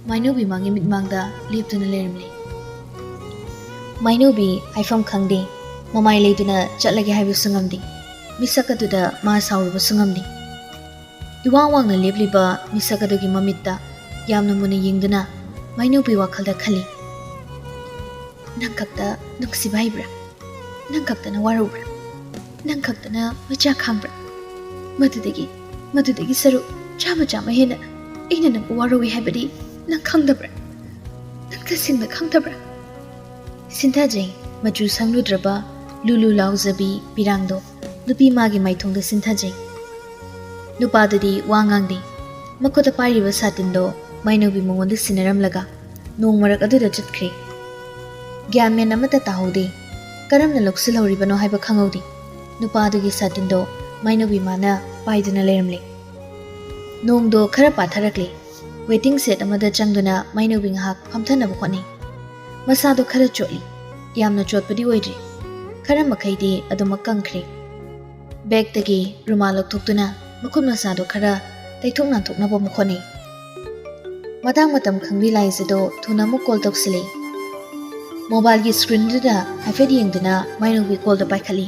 ꯃꯩꯅꯧꯕꯤ ꯃꯥꯒꯤ ꯃꯤꯠꯃꯥꯡꯗ ꯂꯦꯞꯇꯨꯅ ꯂꯩꯔꯝꯂꯦ꯫ ꯃꯩꯅꯧꯕꯤ ꯍꯥꯏꯐꯝ ꯈꯪꯗꯦ, ꯃꯃꯥꯏ ꯂꯩꯗꯨꯅ ꯆꯠꯂꯒꯦ ꯍꯥꯏꯕꯁꯨ ꯉꯝꯗꯦ, ꯃꯤꯁꯛ ꯑꯗꯨꯗ ꯃꯥ ꯁꯥꯎꯔꯨꯕꯁꯨ ꯉꯝꯗꯦ꯫ ꯏꯋꯥꯡ ꯋꯥꯡꯅ ꯂꯦꯞꯂꯤꯕ ꯃꯤꯁꯛ ꯑꯗꯨꯒꯤ ꯃꯃꯤꯠꯇ ꯌꯥꯝꯅ ꯃꯨꯟꯅ ꯌꯦꯡꯗꯨꯅ ꯃꯩꯅꯧꯕꯤ ꯋꯥꯈꯜꯗ ꯈꯜꯂꯤ, "ꯅꯪ ꯈꯛꯇ ꯅꯨꯡꯁꯤꯕ ꯍꯩꯕ꯭ꯔꯥ? ꯅꯪ ꯈꯛꯇꯅ ꯋꯥꯔꯧꯕ꯭ꯔꯥ? ꯅꯪ ꯈꯛꯇꯅ ꯃꯩꯆꯥꯛ ꯈꯥꯡꯕ꯭ꯔꯥ? ꯃꯗꯨꯗꯒꯤ, ꯃꯗꯨꯗꯒꯤ ꯁꯔꯨꯛ ꯆꯥꯝꯃ ꯆꯥꯝꯃ ꯍꯦꯟꯅ ꯑꯩꯅ ꯅꯪꯕꯨ ꯋꯥꯔꯧꯏ ꯍꯥꯏꯕꯗꯤ ꯅꯪ ꯈꯪꯗꯕ꯭ꯔꯥ? ꯅꯪ ꯇꯁꯦꯡꯅ ꯈꯪꯗꯕ꯭ꯔꯥ?" ꯁꯤꯟꯊꯥꯖꯩ꯫ ꯃꯆꯨ ꯁꯪꯂꯨꯗ꯭ꯔꯕ ꯂꯨ ꯂꯨ ꯂꯥꯎꯖꯕꯤ ꯄꯤꯔꯥꯡꯗꯣ ꯅꯨꯄꯤ ꯃꯥꯒꯤ ꯃꯥꯏꯊꯣꯡꯗ ꯁꯤꯟꯊꯥꯖꯩ꯫ ꯅꯨꯄꯥꯗꯨꯗꯤ ꯋꯥ ꯉꯥꯡꯗꯦ꯫ ꯃꯈꯨꯠꯇ ꯄꯥꯏꯔꯤꯕ ꯁꯥꯇꯤꯟꯗꯣ ꯃꯩꯅꯧꯕꯤ ꯃꯉꯣꯟꯗ ꯁꯤꯟꯅꯔꯝꯂꯒ ꯅꯣꯡ ꯃꯔꯛ ꯑꯗꯨꯗ ꯆꯠꯈ꯭ꯔꯦ꯫ ꯒ꯭ꯌꯥꯟ ꯃꯦꯟ ꯑꯃꯠꯇ ꯇꯥꯍꯧꯗꯦ꯫ ꯀꯔꯝꯅ ꯂꯧꯁꯤꯜꯍꯧꯔꯤꯕꯅꯣ ꯍꯥꯏꯕ ꯈꯪꯍꯧꯗꯦ꯫ ꯅꯨꯄꯥꯗꯨꯒꯤ ꯁꯥꯇꯤꯟꯗꯣ ꯃꯩꯅꯧꯕꯤ ꯃꯥꯅ ꯄꯥꯏꯗꯨꯅ ꯂꯩꯔꯝꯂꯦ꯫ ꯅꯣꯡꯗꯣ ꯈꯔ ꯄꯥꯊꯔꯛꯂꯦ꯫ ꯋꯦꯇꯤꯡ ꯁꯦꯗ ꯑꯃꯗ ꯆꯪꯗꯨꯅ ꯃꯩꯅꯧꯕꯤ ꯉꯥꯏꯍꯥꯛ ꯐꯝꯊꯅꯕ ꯍꯣꯠꯅꯩ꯫ ꯃꯁꯥꯗꯣ ꯈꯔ ꯆꯣꯠꯂꯤ꯫ ꯌꯥꯝꯅ ꯆꯣꯠꯄꯗꯤ ꯑꯣꯏꯗ꯭ꯔꯤ꯫ ꯈꯔ ꯃꯈꯩꯗꯤ ꯑꯗꯨꯃꯛ ꯀꯪꯈ꯭ꯔꯦ꯫ ꯕꯦꯒꯇꯒꯤ ꯔꯨꯃꯥꯜ ꯂꯧꯊꯣꯛꯇꯨꯅ ꯃꯈꯨꯠ ꯃꯁꯥꯗꯣ ꯈꯔ ꯇꯩꯊꯣꯛ ꯅꯥꯟꯊꯣꯛꯅꯕ ꯑꯃꯨꯛ ꯍꯣꯠꯅꯩ꯫ ꯃꯇꯥꯡ ꯃꯇꯝ ꯈꯪꯕꯤ ꯂꯥꯏꯖꯗꯣ ꯊꯨꯅ ꯑꯃꯨꯛ ꯀꯣꯜ ꯇꯧꯁꯤꯜꯂꯤ꯫ ꯃꯣꯕꯥꯏꯜꯒꯤ ꯁ꯭ꯀ꯭ꯔꯤꯟꯗꯨꯗ ꯍꯥꯏꯐꯦꯠ ꯌꯦꯡꯗꯨꯅ ꯃꯩꯅꯧꯕꯤ ꯀꯣꯜꯗꯣ ꯄꯥꯏꯈꯠꯂꯤ꯫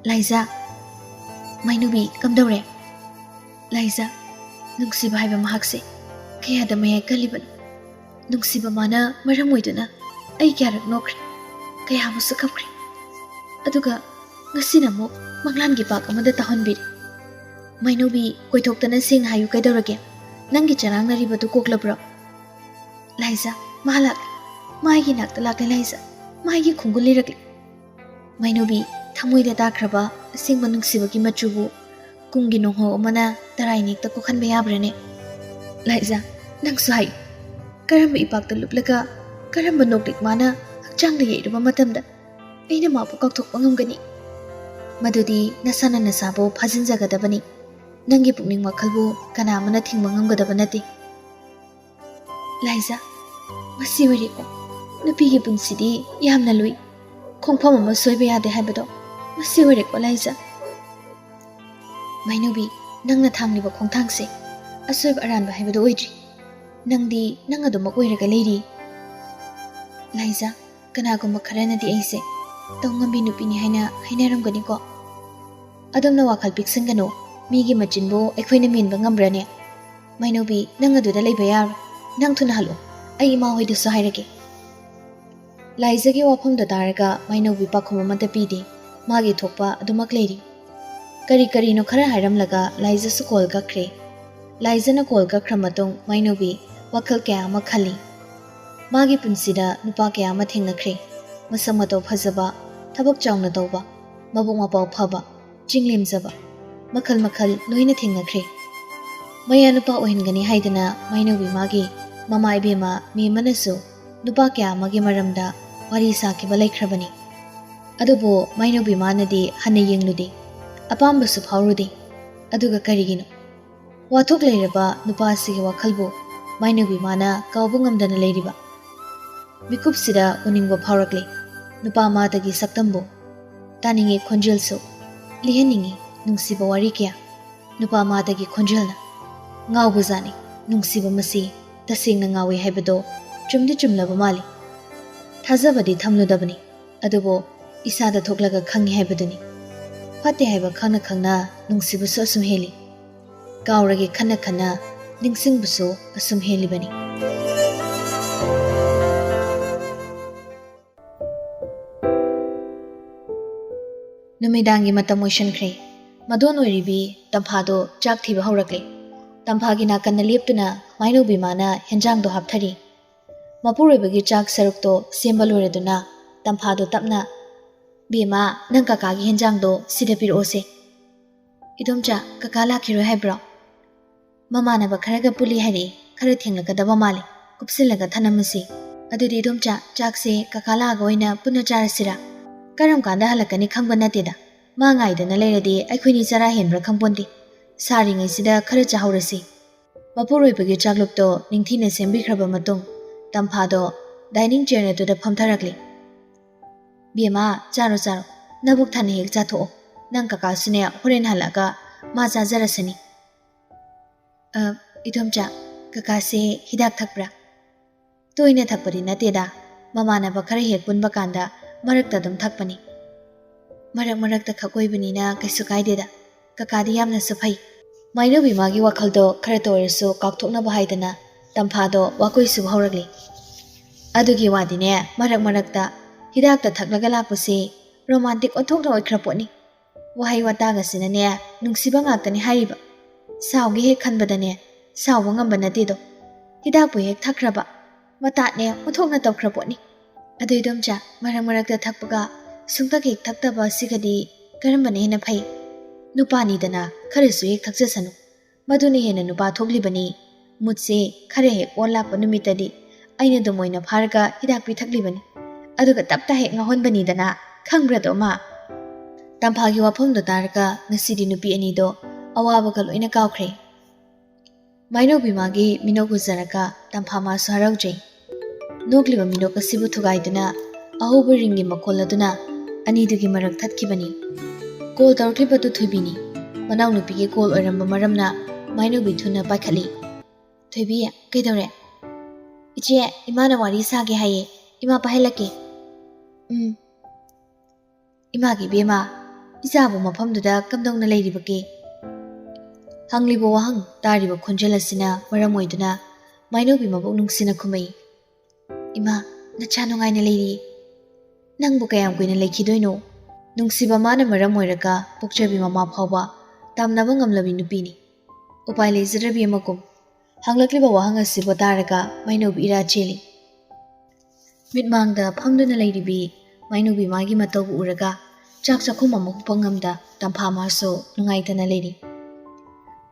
"ꯂꯥꯏꯖ, ꯃꯩꯅꯧꯕꯤ ꯀꯝꯗꯧꯔꯦ?" "ꯂꯥꯏꯖ, ꯅꯨꯡꯁꯤꯕ ꯍꯥꯏꯕ ꯃꯍꯥꯛꯁꯦ ꯀꯌꯥꯗ ꯃꯌꯥꯏ ꯀꯜꯂꯤꯕꯅꯣ꯫ ꯅꯨꯡꯁꯤꯕ ꯃꯥꯅ ꯃꯔꯝ ꯑꯣꯏꯗꯨꯅ ꯑꯩ ꯀꯌꯥꯔꯛ ꯅꯣꯛꯈ꯭ꯔꯦ, ꯀꯌꯥꯃꯨꯛꯁꯨ ꯀꯞꯈ꯭ꯔꯦ꯫ ꯑꯗꯨꯒ ꯉꯁꯤꯅ ꯑꯃꯨꯛ ꯃꯪꯂꯥꯟꯒꯤ ꯄꯥꯛ ꯑꯃꯗ ꯇꯥꯍꯟꯕꯤꯔꯦ꯫ ꯃꯩꯅꯧꯕꯤ, ꯀꯣꯏꯊꯣꯛꯇꯅ ꯁꯦꯡꯅ ꯍꯥꯏꯌꯨ, ꯀꯩꯗꯧꯔꯒꯦ? ꯅꯪꯒꯤ ꯆꯔꯥꯡꯅꯔꯤꯕꯗꯨ ꯀꯣꯛꯂꯕ꯭ꯔꯣ?" "ꯂꯥꯏꯖ, ꯃꯥ ꯂꯥꯛꯂꯦ꯫ ꯃꯥꯒꯤ ꯅꯥꯛꯇ ꯂꯥꯛꯂꯦ ꯂꯥꯏꯖ꯫ ꯃꯥꯒꯤ ꯈꯣꯡꯒꯨꯜ ꯂꯤꯔꯛꯂꯦ꯫" ꯃꯩꯅꯧꯕꯤ, ꯊꯃꯣꯏꯗ ꯇꯥꯈ꯭ꯔꯕ ꯑꯁꯦꯡꯕ ꯅꯨꯡꯁꯤꯕꯒꯤ ꯃꯆꯨꯕꯨ ꯀꯨꯝꯒꯤ ꯅꯣꯡꯍꯧ ꯑꯃꯅ ꯇꯔꯥꯏ ꯅꯦꯛꯇ ꯀꯣꯛꯍꯟꯕ ꯌꯥꯕ꯭ꯔꯅꯦ? "ꯂꯥꯏꯖ, ꯅꯪꯁꯨ ꯍꯥꯏꯌꯨ, ꯀꯔꯝꯕ ꯏꯄꯥꯛꯇ ꯂꯨꯞꯂꯒ ꯀꯔꯝꯕ ꯅꯣꯛꯂꯤꯛ ꯃꯥꯅ ꯍꯛꯆꯥꯡꯗ ꯌꯩꯔꯨꯕ ꯃꯇꯝꯗ ꯑꯩꯅ ꯃꯥꯕꯨ ꯀꯥꯎꯊꯣꯛꯄ ꯉꯝꯒꯅꯤ? ꯃꯗꯨꯗꯤ ꯅꯁꯥꯅ ꯅꯁꯥꯕꯨ ꯐꯥꯖꯤꯟꯖꯒꯗꯕꯅꯤ꯫ ꯅꯪꯒꯤ ꯄꯨꯛꯅꯤꯡ ꯋꯥꯈꯜꯕꯨ ꯀꯅꯥ ꯑꯃꯅ ꯊꯤꯡꯕ ꯉꯝꯒꯗꯕ ꯅꯠꯇꯦ꯫ ꯂꯥꯏꯖꯥ, ꯃꯁꯤ ꯑꯣꯏꯔꯦꯀꯣ꯫ ꯅꯨꯄꯤꯒꯤ ꯄꯨꯟꯁꯤꯗꯤ ꯌꯥꯝꯅ ꯂꯨꯏ꯫ ꯈꯣꯡꯐꯝ ꯑꯃ ꯁꯣꯏꯕ ꯌꯥꯗꯦ ꯍꯥꯏꯕꯗꯣ ꯃꯁꯤ ꯑꯣꯏꯔꯦꯀꯣ, ꯂꯥꯏꯖꯥ꯫ ꯃꯥꯏꯅꯧꯕꯤ, ꯅꯪꯅ ꯊꯥꯡꯂꯤꯕ ꯈꯣꯡꯊꯥꯡꯁꯦ ꯑꯁꯣꯏꯕ ꯑꯔꯥꯟꯕ ꯍꯥꯏꯕꯗꯨ ꯑꯣꯏꯗ꯭ꯔꯤ꯫ ꯅꯪꯗꯤ ꯅꯪ ꯑꯗꯨꯃꯛ ꯑꯣꯏꯔꯒ ꯂꯩꯔꯤ꯫ ꯂꯥꯏꯖꯥ, ꯀꯅꯥꯒꯨꯝꯕ ꯈꯔꯅꯗꯤ ꯑꯩꯁꯦ ꯇꯧ ꯉꯝꯕꯤ ꯅꯨꯄꯤꯅꯤ ꯍꯥꯏꯅ ꯍꯥꯏꯅꯔꯝꯒꯅꯤꯀꯣ꯫ ꯑꯗꯣꯝꯅ ꯋꯥꯈꯜ ꯄꯤꯛꯁꯟꯒꯅꯨ꯫ ꯃꯤꯒꯤ ꯃꯆꯤꯟꯕꯨ ꯑꯩꯈꯣꯏꯅ ꯃꯦꯟꯕ ꯉꯝꯕ꯭ꯔꯅꯦ? ꯃꯥꯏꯅꯧꯕꯤ, ꯅꯪ ꯑꯗꯨꯗ ꯂꯩꯕ ꯌꯥꯔꯣꯏ꯫ ꯅꯪ ꯊꯨꯅ ꯍꯜꯂꯣ꯫ ꯑꯩ ꯏꯃꯥ ꯍꯣꯏꯗꯁꯨ ꯍꯥꯏꯔꯒꯦ꯫ ꯂꯥꯏꯖꯥꯒꯤ ꯋꯥꯐꯝꯗꯣ ꯇꯥꯔꯒ ꯃꯥꯏꯅꯧꯕꯤ ꯄꯥꯎꯈꯨꯝ ꯑꯃꯠꯇ ꯄꯤꯗꯦ꯫ ꯃꯥꯒꯤ ꯊꯣꯛꯄ ꯑꯗꯨꯃꯛ ꯂꯩꯔꯤ꯫ ꯀꯔꯤ ꯀꯔꯤꯅꯣ ꯈꯔ ꯍꯥꯏꯔꯝꯂꯒ ꯂꯥꯏꯖꯥꯁꯨ ꯀꯣꯜ ꯀꯛꯈ꯭ꯔꯦ꯫ ꯂꯥꯏꯖꯥꯅ ꯀꯣꯜ ꯀꯛꯈ꯭ꯔ ꯃꯇꯨꯡ ꯃꯥꯏꯅꯧꯕꯤ ꯋꯥꯈꯜ ꯀꯌꯥ ꯑꯃ ꯈꯜꯂꯤ꯫ ꯃꯥꯒꯤ ꯄꯨꯟꯁꯤꯗ ꯅꯨꯄꯥ ꯀꯌꯥ ꯑꯃ ꯊꯦꯡꯅꯈ꯭ꯔꯦ꯫ ꯃꯁꯛ ꯃꯇꯧ ꯐꯖꯕ, ꯊꯕꯛ ꯆꯥꯎꯅ ꯇꯧꯕ, ꯃꯕꯨꯛ ꯃꯄꯥꯎ ꯐꯕ, ꯆꯤꯡ ꯂꯦꯝꯖꯕ, ꯃꯈꯜ ꯃꯈꯜ ꯂꯣꯏꯅ ꯊꯦꯡꯅꯈ꯭ꯔꯦ꯫ ꯃꯌꯥ ꯅꯨꯄꯥ ꯑꯣꯏꯍꯟꯒꯅꯤ ꯍꯥꯏꯗꯅ ꯃꯥꯏꯅꯧꯕꯤ ꯃꯥꯒꯤ ꯃꯃꯥ ꯏꯕꯦꯝꯃ ꯃꯦꯝꯃꯅꯁꯨ ꯅꯨꯄꯥ ꯀꯌꯥ ꯑꯃꯒꯤ ꯃꯔꯝꯗ ꯋꯥꯔꯤ ꯁꯥꯈꯤꯕ ꯂꯩꯈ꯭ꯔꯕꯅꯤ꯫ ꯑꯗꯨꯕꯨ ꯃꯥꯏꯅꯧꯕꯤ ꯃꯥꯅꯗꯤ ꯍꯟꯅ ꯌꯦꯡꯂꯨꯗꯦ, ꯑꯄꯥꯝꯕꯁꯨ ꯐꯥꯎꯔꯨꯗꯦ꯫ ꯑꯗꯨꯒ ꯀꯔꯤꯒꯤꯅꯣ? ꯋꯥꯊꯣꯛ ꯂꯩꯔꯕ ꯅꯨꯄꯥ ꯑꯁꯤꯒꯤ ꯋꯥꯈꯜꯕꯨ ꯃꯥꯏꯅꯧꯕꯤ ꯃꯥꯅ ꯀꯥꯎꯕ ꯉꯝꯗꯅ ꯂꯩꯔꯤꯕ꯫ ꯃꯤꯀꯨꯞꯁꯤꯗ ꯎꯅꯤꯡꯕ ꯐꯥꯎꯔꯛꯂꯦ꯫ ꯅꯨꯄꯥ ꯃꯥꯗꯒꯤ ꯁꯛꯇꯝꯕꯨ ꯇꯥꯅꯤꯡꯉꯤ, ꯈꯣꯟꯖꯦꯜꯁꯨ ꯂꯤꯍꯟꯅꯤꯡꯉꯤ, ꯅꯨꯡꯁꯤꯕ ꯋꯥꯔꯤ ꯀꯌꯥ꯫ ꯅꯨꯄꯥ ꯃꯥꯗꯒꯤ ꯈꯣꯟꯖꯦꯜꯅ ꯉꯥꯎꯕꯖꯥꯠꯅꯤ꯫ ꯅꯨꯡꯁꯤꯕ ꯃꯁꯤ ꯇꯁꯦꯡꯅ ꯉꯥꯎꯏ ꯍꯥꯏꯕꯗꯣ ꯆꯨꯝꯗꯤ ꯆꯨꯝꯂꯕ ꯃꯥꯜꯂꯤ꯫ ꯊꯥꯖꯕꯗꯤ ꯊꯝꯂꯨꯗꯕꯅꯤ, ꯑꯗꯨꯕꯨ ꯏꯁꯥꯗ ꯊꯣꯛꯂꯒ ꯈꯪꯉꯤ ꯍꯥꯏꯕꯗꯨꯅꯤ꯫ ꯐꯠꯇꯦ ꯍꯥꯏꯕ ꯈꯪꯅ ꯈꯪꯅ ꯅꯨꯡꯁꯤꯕꯁꯨ ꯑꯁꯨꯝ ꯍꯦꯜꯂꯤ꯫ ꯀꯥꯎꯔꯒꯦ ꯈꯟꯅ ꯈꯟꯅ ꯅꯤꯡꯁꯤꯡꯕꯁꯨ ꯑꯁꯨꯝ ꯍꯦꯜꯂꯤꯕꯅꯤ꯫ ꯅꯨꯃꯤꯗꯥꯡꯒꯤ ꯃꯇꯝ ꯑꯣꯏꯁꯤꯟꯈ꯭ꯔꯦ꯫ ꯃꯗꯣꯟ ꯑꯣꯏꯔꯤꯕꯤ ꯇꯝꯐꯥꯗꯣ ꯆꯥꯛ ꯊꯤꯕ ꯍꯧꯔꯛꯂꯦ꯫ ꯇꯝꯐꯥꯒꯤ ꯅꯥꯀꯟꯗ ꯂꯦꯞꯇꯨꯅ ꯃꯥꯏꯅꯧꯕꯤ ꯃꯥꯅ ꯍꯦꯟꯖꯥꯡꯗꯣ ꯍꯥꯞꯊꯔꯤ꯫ ꯃꯄꯨꯔꯣꯏꯕꯒꯤ ꯆꯥꯛ ꯁꯔꯨꯛꯇꯣ ꯁꯦꯝꯕ ꯂꯣꯏꯔꯗꯨꯅ ꯇꯝꯐꯥꯗꯣ ꯇꯞꯅ, "ꯕꯦꯝꯃ, ꯅꯪ ꯀꯀꯥꯒꯤ ꯍꯦꯟꯖꯥꯡꯗꯣ ꯁꯤꯗ ꯄꯤꯔꯛꯑꯣꯁꯦ꯫" "ꯏꯗꯣꯝꯆꯥ, ꯀꯀꯥ ꯂꯥꯛꯈꯤꯔꯣꯏ ꯍꯥꯏꯕ꯭ꯔꯣ?" "ꯃꯃꯥꯟꯅꯕ ꯈꯔꯒ ꯄꯨꯜꯂꯤ ꯍꯥꯏꯔꯛꯏ, ꯈꯔ ꯊꯦꯡꯂꯛꯀꯗꯕ ꯃꯥꯜꯂꯤ, ꯀꯨꯞꯁꯤꯜꯂꯒ ꯊꯅꯝꯃꯁꯤ꯫" "ꯑꯗꯨꯗꯤ ꯏꯗꯣꯝꯆꯥ, ꯆꯥꯛꯁꯦ ꯀꯀꯥ ꯂꯥꯛꯑꯒ ꯑꯣꯏꯅ ꯄꯨꯟꯅ ꯆꯥꯔꯁꯤꯔꯥ?" "ꯀꯔꯝ ꯀꯥꯟꯗ ꯍꯜꯂꯛꯀꯅꯤ ꯈꯪꯕ ꯅꯠꯇꯦꯗ꯫ ꯃꯥ ꯉꯥꯏꯗꯅ ꯂꯩꯔꯗꯤ ꯑꯩꯈꯣꯏꯅꯤ ꯆꯔꯥ ꯍꯦꯟꯕ꯭ꯔꯥ ꯈꯪꯄꯣꯟꯇꯦ꯫ ꯁꯥꯔꯤꯉꯩꯁꯤꯗ ꯈꯔ ꯆꯥꯍꯧꯔꯁꯤ꯫" ꯃꯄꯨꯔꯣꯏꯕꯒꯤ ꯆꯥꯛꯂꯨꯞꯇꯣ ꯅꯤꯡꯊꯤꯅ ꯁꯦꯝꯕꯤꯈ꯭ꯔꯕ ꯃꯇꯨꯡ, ꯇꯝꯐꯥꯗꯣ dining chair ꯑꯗꯨꯗ ꯐꯝꯊꯔꯛꯂꯤ꯫ "ꯕꯦꯝꯃ, ꯆꯥꯔꯣ, ꯆꯥꯔꯣ꯫ ꯅꯕꯨꯛ ꯊꯟꯅ ꯍꯦꯛ ꯆꯥꯊꯣꯛꯑꯣ꯫ ꯅꯪ ꯀꯀꯥꯁꯨꯅꯦ, ꯍꯣꯔꯦꯟ ꯍꯜꯂꯛꯑꯒ ꯃꯥ ꯆꯥꯖꯔꯁꯅꯤ꯫" "ꯑ, ꯏꯗꯣꯝꯆꯥ, ꯀꯀꯥꯁꯦ ꯍꯤꯗꯥꯛ ꯊꯛꯄ꯭ꯔꯥ?" "ꯇꯣꯏꯅ ꯊꯛꯄꯗꯤ ꯅꯠꯇꯦꯗ꯫ ꯃꯃꯥꯟꯅꯕ ꯈꯔ ꯍꯦꯛ ꯄꯨꯟꯕ ꯀꯥꯟꯗ ꯃꯔꯛꯇ ꯑꯗꯨꯝ ꯊꯛꯄꯅꯤ꯫" "ꯃꯔꯛ ꯃꯔꯛꯇ ꯈꯛ ꯑꯣꯏꯕꯅꯤꯅ ꯀꯩꯁꯨ ꯀꯥꯏꯗꯦꯗ꯫ ꯀꯀꯥꯗꯤ ꯌꯥꯝꯅꯁꯨ ꯐꯩ꯫" ꯃꯥꯏꯅꯧꯕꯤ ꯃꯥꯒꯤ ꯋꯥꯈꯜꯗꯣ ꯈꯔꯇ ꯑꯣꯏꯔꯁꯨ ꯀꯥꯎꯊꯣꯛꯅꯕ ꯍꯥꯏꯗꯅ ꯇꯝꯐꯥꯗꯣ ꯋꯥꯀꯣꯏ ꯁꯨꯕ ꯍꯧꯔꯛꯂꯤ꯫ "ꯑꯗꯨꯒꯤ ꯋꯥꯗꯤꯅꯦ, ꯃꯔꯛ ꯃꯔꯛꯇ ꯍꯤꯗꯥꯛꯇ ꯊꯛꯂꯒ ꯂꯥꯛꯄꯁꯦ romantic ꯑꯣꯟꯊꯣꯛꯅ ꯑꯣꯏꯈ꯭ꯔ ꯄꯣꯠꯅꯤ꯫ ꯋꯥꯍꯩ ꯋꯥꯇꯥꯒꯁꯤꯅꯅꯦ ꯅꯨꯡꯁꯤꯕ ꯉꯥꯛꯇꯅꯤ ꯍꯥꯏꯔꯤꯕ꯫ ꯁꯥꯎꯒꯦ ꯍꯦꯛ ꯈꯟꯕꯗꯅꯦ ꯁꯥꯎꯕ ꯉꯝꯕ ꯅꯠꯇꯦꯗꯣ꯫ ꯍꯤꯗꯥꯛꯄꯨ ꯍꯦꯛ ꯊꯛꯈ꯭ꯔꯕ, ꯃꯇꯥꯠꯅꯦ ꯑꯣꯟꯊꯣꯛꯅ ꯇꯧꯈ꯭ꯔ ꯄꯣꯠꯅꯤ꯫ ꯑꯗꯨ ꯏꯗꯣꯝꯆꯥ, ꯃꯔꯛ ꯃꯔꯛꯇ ꯊꯛꯄꯒ ꯁꯨꯡꯊꯛ ꯍꯦꯛ ꯊꯛꯇꯕ ꯑꯁꯤꯒꯗꯤ ꯀꯔꯝꯕꯅ ꯍꯦꯟꯅ ꯐꯩ? ꯅꯨꯄꯥꯅꯤꯗꯅ ꯈꯔꯁꯨ ꯍꯦꯛ ꯊꯛꯆꯁꯅꯨ꯫ ꯃꯗꯨꯅ ꯍꯦꯟꯅ ꯅꯨꯄꯥ ꯊꯣꯛꯂꯤꯕꯅꯤ꯫ ꯃꯨꯠꯁꯦ ꯈꯔ ꯍꯦꯛ ꯑꯣꯟ ꯂꯥꯛꯄ ꯅꯨꯃꯤꯠꯇꯗꯤ ꯑꯩꯅ ꯑꯗꯨꯝ ꯑꯣꯏꯅ ꯐꯥꯔꯒ ꯍꯤꯗꯥꯛ ꯄꯤꯊꯛꯂꯤꯕꯅꯤ꯫ ꯑꯗꯨꯒ ꯇꯞꯇ ꯍꯦꯛ ꯉꯥꯎꯍꯟꯕꯅꯤꯗꯅ, ꯈꯪꯕ꯭ꯔꯥꯗꯣ ꯃꯥ?" ꯇꯝꯐꯥꯒꯤ ꯋꯥꯐꯝꯗꯣ ꯇꯥꯔꯒ ꯉꯁꯤꯗꯤ ꯅꯨꯄꯤ ꯑꯅꯤꯗꯣ ꯑꯋꯥꯕꯒ ꯂꯣꯏꯅ ꯀꯥꯎꯈ꯭ꯔꯦ꯫ ꯃꯥꯏꯅꯧꯕꯤ ꯃꯥꯒꯤ ꯃꯤꯅꯣꯛ ꯎꯖꯔꯒ ꯇꯝꯐꯥ ꯃꯥꯁꯨ ꯍꯔꯥꯎꯖꯩ꯫ ꯅꯣꯛꯂꯤꯕ ꯃꯤꯅꯣꯛ ꯑꯁꯤꯕꯨ ꯊꯨꯒꯥꯏꯗꯨꯅ ꯑꯍꯧꯕ ꯔꯤꯡꯒꯤ ꯃꯈꯣꯜ ꯑꯗꯨꯅ ꯑꯅꯤꯗꯨꯒꯤ ꯃꯔꯛ ꯊꯠꯈꯤꯕꯅꯤ꯫ ꯀꯣꯜ ꯇꯧꯔꯛꯂꯤꯕꯗꯨ ꯊꯣꯏꯕꯤꯅꯤ꯫ ꯃꯅꯥꯎꯅꯨꯄꯤꯒꯤ ꯀꯣꯜ ꯑꯣꯏꯔꯝꯕ ꯃꯔꯝꯅ ꯃꯥꯏꯅꯧꯕꯤ ꯊꯨꯅ ꯄꯥꯏꯈꯠꯂꯤ꯫ "ꯊꯣꯏꯕꯤ, ꯀꯩꯗꯧꯔꯦ?" "ꯏꯆꯦ, ꯏꯃꯥꯅ ꯋꯥꯔꯤ ꯁꯥꯒꯦ ꯍꯥꯏꯌꯦ꯫ ꯏꯃꯥ ꯄꯥꯏꯍꯜꯂꯛꯀꯦ꯫" "ꯎꯝ꯫" "ꯏꯃꯥꯒꯤ ꯏꯕꯦꯝꯃ, ꯏꯆꯥꯕꯨ ꯃꯐꯝꯗꯨꯗ ꯀꯝꯗꯧꯅ ꯂꯩꯔꯤꯕꯒꯦ?" ꯍꯪꯂꯤꯕ ꯋꯥꯍꯪ, ꯇꯥꯔꯤꯕ ꯈꯣꯟꯖꯦꯜ ꯑꯁꯤꯅ ꯃꯔꯝ ꯑꯣꯏꯗꯨꯅ ꯃꯥꯏꯅꯧꯕꯤ ꯃꯕꯨꯛ ꯅꯨꯡꯁꯤꯅ ꯈꯨꯝꯃꯛꯏ꯫ "ꯏꯃꯥ, ꯅꯆꯥ ꯅꯨꯡꯉꯥꯏꯅ ꯂꯩꯔꯤ꯫ ꯅꯪꯕꯨ ꯀꯌꯥꯝ ꯀꯨꯏꯅ ꯂꯩꯈꯤꯗꯣꯏꯅꯣ?" ꯅꯨꯡꯁꯤꯕ ꯃꯥꯅ ꯃꯔꯝ ꯑꯣꯏꯔꯒ ꯄꯣꯛꯆꯕꯤ ꯃꯃꯥ ꯐꯥꯎꯕ ꯇꯥꯝꯅꯕ ꯉꯝꯂꯕꯤ ꯅꯨꯄꯤꯅꯤ꯫ ꯎꯄꯥꯏ ꯂꯩꯖꯗ꯭ꯔꯕꯤ ꯑꯃꯒꯨꯝ꯫ ꯍꯪꯂꯛꯂꯤꯕ ꯋꯥꯍꯪ ꯑꯁꯤꯕꯨ ꯇꯥꯔꯒ ꯃꯥꯏꯅꯧꯕꯤ ꯏꯔꯥ ꯆꯦꯜꯂꯤ꯫ ꯃꯤꯠꯃꯥꯡꯗ ꯐꯝꯗꯨꯅ ꯂꯩꯔꯤꯕꯤ ꯃꯥꯏꯅꯧꯕꯤ ꯃꯥꯒꯤ ꯃꯇꯧꯕꯨ ꯎꯔꯒ ꯆꯥꯛ ꯆꯥꯛꯈꯨꯝ ꯑꯃ ꯍꯨꯞꯄ ꯉꯝꯗ ꯇꯝꯐꯥ ꯃꯥꯁꯨ ꯅꯨꯡꯉꯥꯏꯇꯅ ꯂꯩꯔꯤ꯫